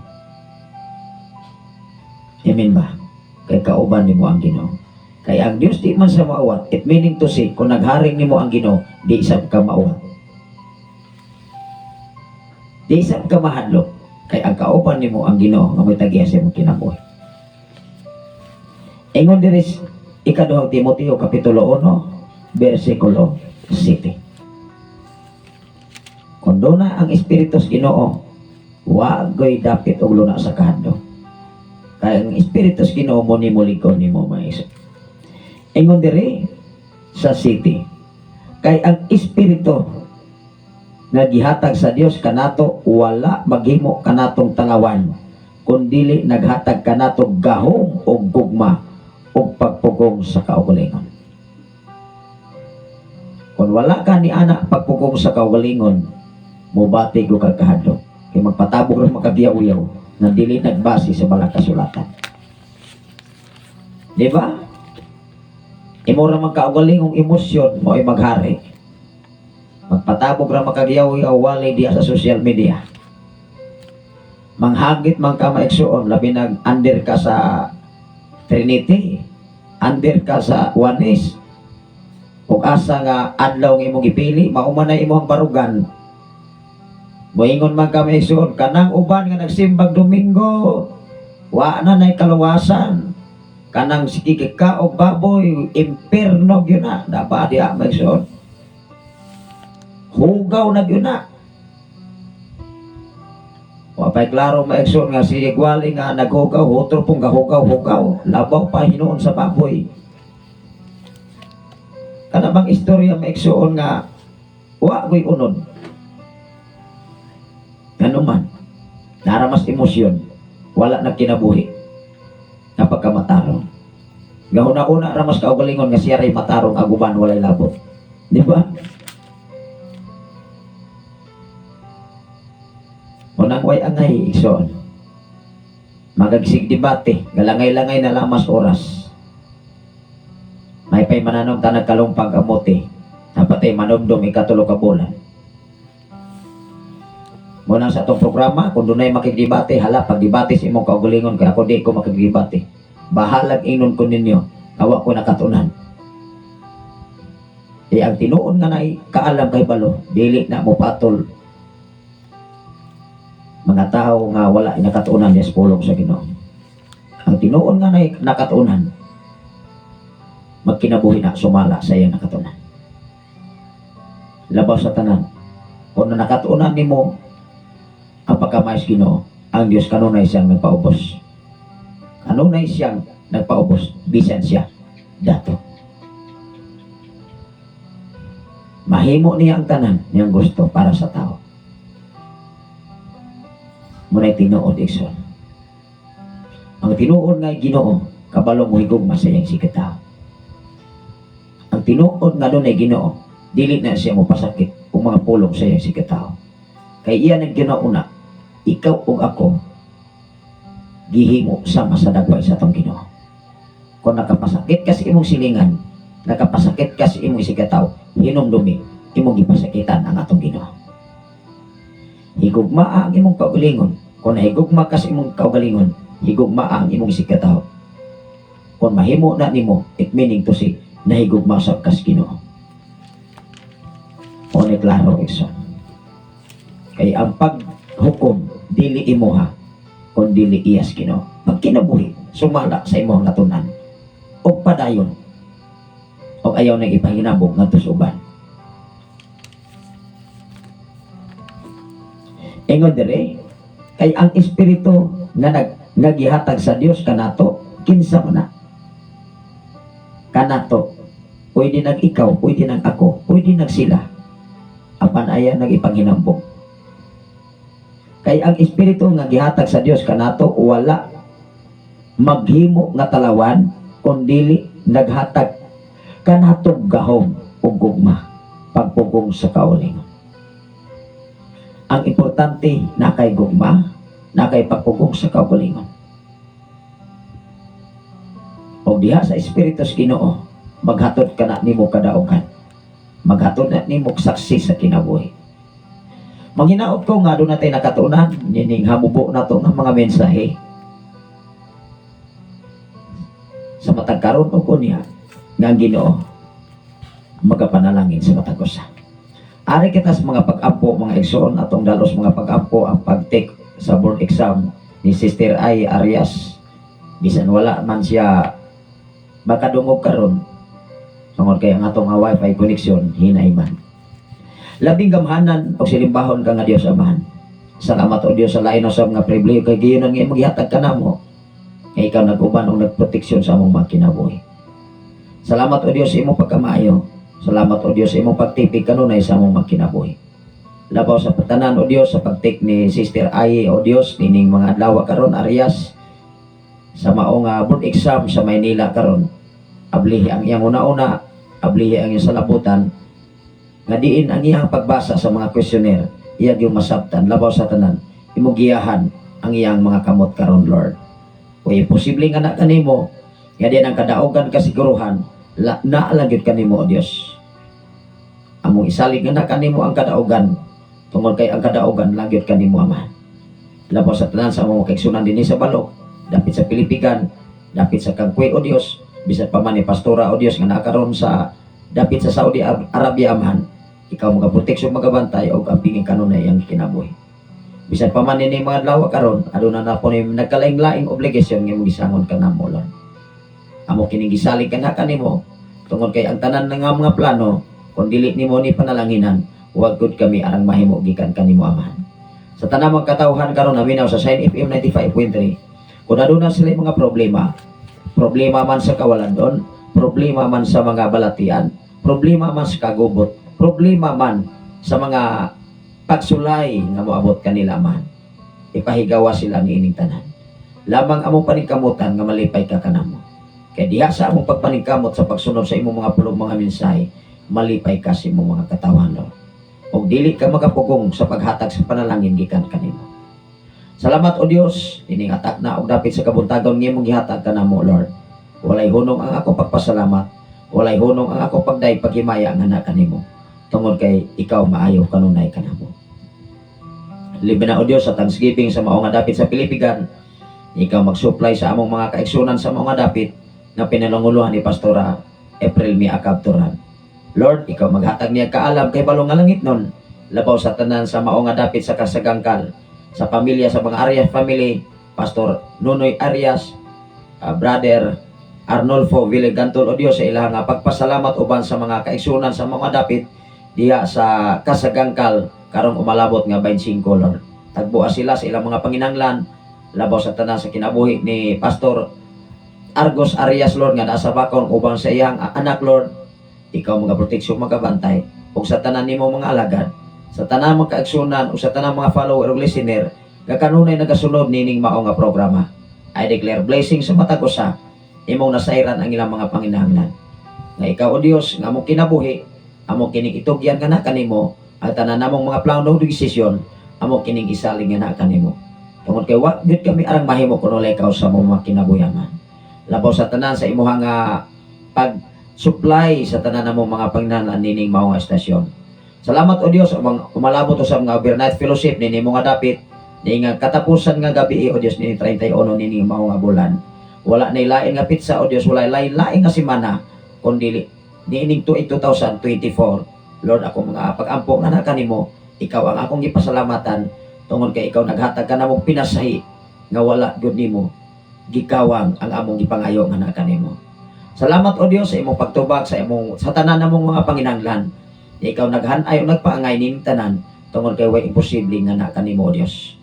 Amen ba? Kay kauban nimo ang Ginoo. Kay ang Dios di man sa mauwat, it meaning to say, kung nagharing nimo ang Ginoo, di sab ka mauwat. Di sab ka mahadlok. Kay ang kauban nimo ang Ginoo nga mo'y tagiya sa imong kinabuhi. Ingon diri sa ikaduhang Timoteo kapitulo 1 bersikulo 7. Kung duna ang Espiritu sa Ginoo, wa goy dapit og luna sa kahadlok. Kay ang Espiritu sa Ginoo mo nimo lingkod nimo, mga igsoon. Ingon diri sa 7. Kay ang Espiritu nga gihatag sa Dios kanato wala maghimo kanatong talawan, kun dili naghatag kanato gahom og gugma ug pagpugong sa kaugalingon. Kung wala ka ni ana pagpugong sa kaugalingon, mubati ko kag kahadlok. Kay magpatabok ra makabiyaw-uyaw na dili nagbase sa balang kasulatan. Di ba? Imo ra man kaugalingong emosyon mo ay maghari. Magpatabok ra makagiyaw-yaw wali diya sa social media. Manghagit man ka, mga igsoon, labi nag under ka sa Trinity, under ka sa Oneness. Ug asa nga adlaw nga imong gipili, mao man na imong barugan. Moingon man ka, mga igsoon, kanang uban nga nagsimbag Domingo, wa na nay kaluwasan. Kanang sige ka og baboy, imperno gyud na. Dapat diha, mga igsoon. Hugaw na gyud na. Wa pa'y klaro, mga igsoon, nga si Gwali nga naghugaw, hutro pong gahugaw-hugaw, labaw pa hinuon sa baboy. Kana bang istorya, mga igsoon, nga wa goy unod. Ngano man, naramas emosyon, wala na kinabuhi, napagkamatarong. Gahuna-una ramas kaugalingon nga siya ray matarong aguban walay labot. Di ba? Unang way angay, igsoon. Magagsig debate, galangay-langay na lamas oras. May pay mananom ta nagkalumpang kamote. Napatay manomdom ikatulo ka bulan. Muna sa atong programa, kung dunay makigdebate, hala, pagdebate sa imong kaugalingon, kaya ako di ko makigdebate. Bahalag ingnon ko ninyo, awa ko nakatunan. Di ang tinuon nga nay kaalam kay balo, dili na mo patol mga tao nga wala nakatunan sa pulong sa Ginoo. Ang tinuon nga nay nakatunan, magkinabuhi na sumala sa iyang nakatunan. Labaw sa tanan, kung nakatunan nimo ang pagkamay sa Ginoo, ang Dios kanunay siyang nagpaubos. Kanunay siyang nagpaubos, bisan siya dato. Mahimo niya ang tanan niyang gusto para sa tao. Muna'y tinuod, igsoon. Ang tinuod nga Ginoo, kabalo mo higugma sa iyang sikatao. Ang tinuod nga dunay Ginoo, dili na siya mo pasakit og mga pulong sa iyang sikatao. Kay iya nang Ginoo na, ikaw ug ako gihimo sama sa dagway sa atong Ginoo. Kung nakapasakit ka sa imong silingan, nakapasakit ka sa imong isigataw, hinumdumi, imong gipasakitan ang atong Ginoo. Higugma ang imong kaugalingon. Kung nahigugma ka sa imong kaugalingon, higugma ang imong isigkatawo. Kung mahimo na nimo, it meaning to say, nahigugma sa kas Ginoo. Kaayo klaro, igsoon. Kay ang paghukom dili imuha kun dili iyas Ginoo. Pagkinabuhi sumala sa imong natunan og padayon og ayaw nang ipahinabog ngadto sa uban. Ingon dire, kay ang espiritu nga nag nga gihatag sa Dios kanato, kinsa man na kanato? Pwede nag ikaw, pwede nag ako, pwede nag sila, apan aya nag ipanghinambog. Kay ang espiritu nga gihatag sa Dios kanato wala maghimo nga talawan kun dili naghatag kanatong gahom ug gugma, pagpugong sa kaugalingon. Ang importante, na kay gugma, na kay pagpugong sa kaugalingon. Og diha sa espiritu sa Ginoo, maghatod kana nimo kadaugan, maghatod na nimo saksi sa kinabuhi. Manghinaot ko nga duna tay nakatunan nining hamubo nato nga mga mensahe sa matag karon o kunya nga ang Ginoo magapanalangin sa matag usa. Ari kita sa mga pag-ampo, mga igsoon. Atong dalos mga pag-ampo ang pag-take sa board exam ni Sister Ay Arias. Bisan wala man siya makadungog karon tungod kay ang atong nga wifi connection hinay man. Labing gamhanan o silimbahon ka nga Dios Amahan. Salamat, o Dios, sa lain usab nga pribilehiyo kay giyon nga imong gihatag kanamo nga ikaw nag-uban og nagproteksyon sa among mga kinabuhi. Salamat, o Dios, sa imong pagkamaayo. Salamat, o Dios, sa imong pagtipig kanunay sa among mga kinabuhi. Labaw sa patanan, o Dios, sa pag-take ni Sister Aye, o Dios, nining mga adlaw karon Arias sa mao nga board exam sa Maynila karon. Ablihi ang iyang una-una, ablihi ang iyang salabutan nga diin ang iyang pagbasa sa mga questionnaire iya gyud masabtan. Labaw sa tanan, imong giyahan ang iyang mga kamot karon, Lord. O imposible nga na kanimo nga diyan ang kadaogan, kasiguruhan la, naa lang gyud kanimo, o Dios. Among isalig nga na kanimo ang kadaogan tungod kay ang kadaogan lang gyud kanimo, Ama. Labaw sa tanan sa among kaigsunan dinhi sa Balok, dapit sa Pilipigan, dapit sa Kangkwe, o Dios, bisan pa man ni Pastora, o Dios, nga naa karon sa dapit sa Saudi Arabia, Amahan, ikaw magaproteksyon, magabantay og ampingin kanunay ang kinabuhi. Bisan pa man ini mga adlaw karon aduna na po ni nagkalaing-laing obligasyon nga imong gisangon kanamo, Lord. Amo kining gisalig kana kanimo tungod kay ang tanan nga mga plano, kung dili nimo ni panalanginan, wag gud kami arang mahimo gikan kanimo, Amahan. Sa tanang mga katawhan karon naminaw sa Shine FM 95.3, kung aduna sila mga problema, problema man sa kawalandon, problema man sa mga balatian, problema man sa kagubot, problema man sa mga pagsulay nga moabot kanila man, ipahigawa sila niining tanan. Lamang among paningkamutan nga malipay ka kanamo. Kay diha sa among pagpaningkamot sa pagsunod sa imong mga pulong, mga mensahe, malipay ka sa imong mga katawhan, Lord. Og dili ka makapugong sa paghatag sa panalangin gikan kanimo. Salamat, O Dios, ining atak na og dapit sa kabuntagon nga imong gihatag kanamo, Lord. Walay hunong ang ako pagpasalamat, walay hunong ang ako pagday paghimaya nga na kanimo. Tungod kay ikaw maayo kanunay kanamo. Libre na, O Dios, sa thanksgiving sa mao nga dapit sa Pilipigan, ikaw mag-supply sa among mga kaigsunan sa mga dapit nga pinalanguluhan ni Pastora April Miakab Turan. Lord, ikaw maghatag niya kaalam kay balong nga langit nun. Labaw sa tanan sa mao nga dapit sa Kasagangkal, sa pamilya sa mga Arias family, Pastor Nunoy Arias, Brother Arnolfo Villegantol, O Dios, sa ilang nga pagpasalamat uban sa mga kaigsunan sa mga dapit diha sa Kasagangkal karong umalabot nga 25, Lord. Tagboa sila sa ilang mga panginanglan. Labaw sa tanan sa kinabuhi ni Pastor Argos Arias, Lord, nga nasa bakon uban sa iyang anak, Lord. Ikaw mga proteksyon, magabantay ug sa tanan nimo mga alagad, sa tanan mga kaigsunan ug sa tanan mga follower ug listener nga kanunay nagasunod nining mao nga programa. I declare blessing sa matag usa. Imong nasayran ang ilang mga panginahanglan. Nga ikaw, O Dios, nga among kinabuhi, amo kining itugyan nga na kanimo ang tanan namong mga plano ug desisyon, amo kining isalig nga na kanimo. Tungod kay wa gyud kami arang mahimo kun wala ikaw sa among mga kinabuhi. Labaw sa tanan sa imuha nga pag supply sa tanan namong mga panginahanglan nining mao nga estasyon. Salamat, O Dios, umang umalabot sa mga overnight fellowship nini mga dapit ni nga katapusan nga gabi, O Dios, nini 31 nini mao nga bulan. Wala na lain nga petsa, O Dios, wala lain lain nga semana kundi niining tuig 2024. Lord, ako mga pag-ampo nga kanimo, ikaw ang akong gipasalamatan tungod kay ikaw naghatag ka namong pinasahi nga wala gyud nimo gikawang ang among gipangayo nga kanimo. Salamat, O Dios, sa imong pagtubag sa imong sa tanan namong mga panginahanglan. Ikaw naghanay o nagpaangay ning tanan tungod kay way imposible nga na kanimo, O Dios.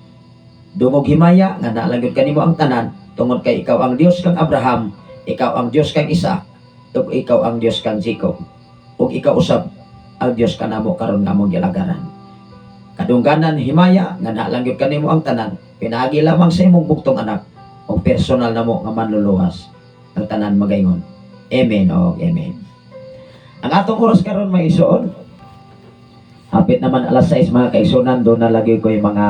Dungog himaya nga naa lang gyud kanimo ang tanan tungod kay ikaw ang Dios kang Abraham, ikaw ang Dios kang Isaac, ug ikaw ang Dios kang Jacob. Ug ikaw usab ang Dios kanamo karon nga among gilagaran. Kadungganan, himaya nga naa lang gyud kanimo ang tanan pinaagi lamang sa imong bugtong anak o personal namo nga manluluwas. Ang tanan magaingon, "Amen" o "Amen." Ang atong oras karon, mga igsoon, hapit naman alas 6, mga kaigsunan. Doon na lagi ko yung mga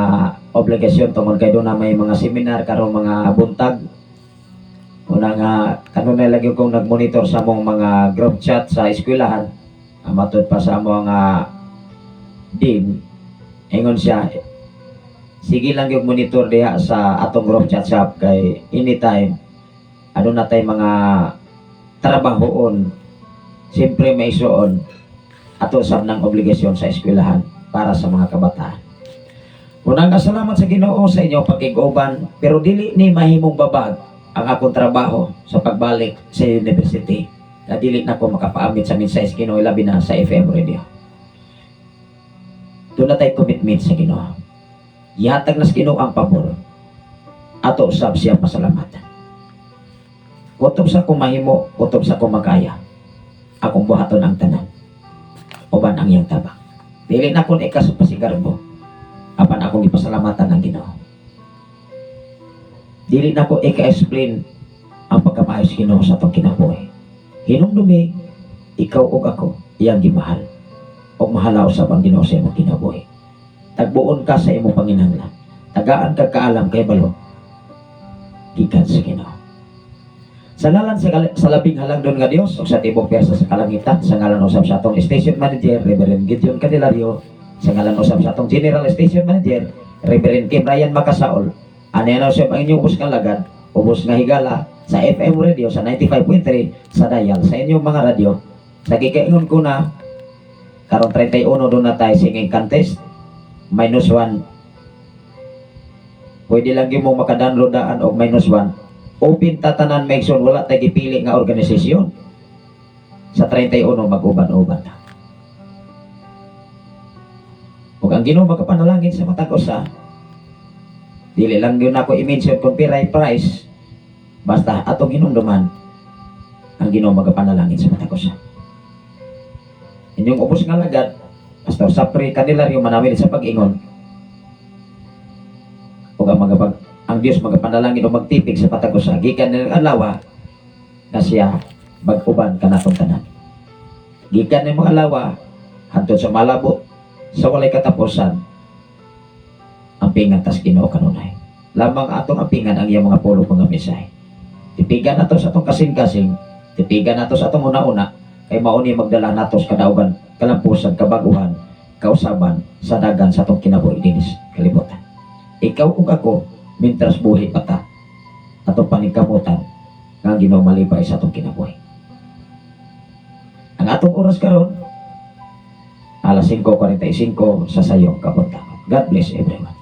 obligasyon tungod kay doon na may mga seminar karong mga buntag. Una nga kanunay lagi kong nagmonitor sa among mga group chat sa eskwelahan. Matud pa sa among dean, ingon siya, sige lang yung monitor diha sa atong group chat shop kay anytime ano na tay mga trabahoon. Siyempre, may isuon ato sab ng obligasyon sa eskwelahan para sa mga kabataan. Unang nga salamat sa Ginoo sa inyong pakig-uban, pero dili ni mahimong babag ang akong trabaho sa pagbalik sa university na dili na ko makapaamit sa mensahe sa Ginoo, labi na sa FM radio. Doon na tayo commitment sa Ginoo. Ihatag na sa Ginoo ang pabor. Ato usab siya pasalamatan. Kutob sa akong mahimo, kutob sa akong makaya. Akong buhaton ang tanan uban ang iyang tabang. Dili na kon ikasupasigarbo. Apan akong ipasalamatan ang Ginoo. Dili na ko ika-explain ang pagkamaayos Ginoo sa atong kinabuhi. Hinumdumi, ikaw ug ako iyang gimahal. Ug mahala usab ang Ginoo sa imong kinabuhi. Tagbuon ka sa imong panginahanglan. Tagaan ka kaalam kay balo gikan sa Ginoo. Sa ngalan sa labing halangdon nga Dios ug sa tibok piyesa sa kalangitan, sa ngalan usab sa atong station manager, Reverend Gideon Candelario, sa ngalan usab sa atong general station manager, Reverend Kim Ryan Macasaol, ani na usab ang inyong ubos nga lagad, ubos nga higala sa FM radio sa 95.3 sa dial sa inyong mga radyo. Sa gikaingon ko na karon 31 doon na tayo singing contest minus 1. Pwede lang gyud mo makadownload daan og minus 1. Open tatanan, make sure wala tay gipili nga organisasyon. Sa 31 mag-uban-uban ta. Ug ang Ginoo magapanalangin sa matag usa. Dili lang gyud nako i-mention kung piray price. Basta atong hinumduman ang Ginoo magapanalangin sa matag usa. Inyong ubos nga lagad, Pastor Sapri Candelario manawil sa pag-ingon. Ug ang Dios magapanalangin o magtipig sa matag usa gikan ng adlaw na siya mag-uban kanatong tanan. Gikan ng mga adlaw hantod sa malabot sa walay katapusan, ampingan tas Ginoo kanunay. Lamang atong ampingan ang iyang mga pulong, mga mensahe. Tipigan nato sa atong kasing-kasing, tipigan nato sa atong una-una kay mao ni magdala nato sa kadaugan, kalampusan, kabaguhan, kausaban sa dagan sa atong kinabuhi dinis kalibutan. Ikaw ug ako, mintras buhi pa ta, atong paningkamutan nga ang Ginoo malipay sa atong kinabuhi. Ang atong oras karon, alas 5:45 sa sayong kabuntagon. God bless everyone.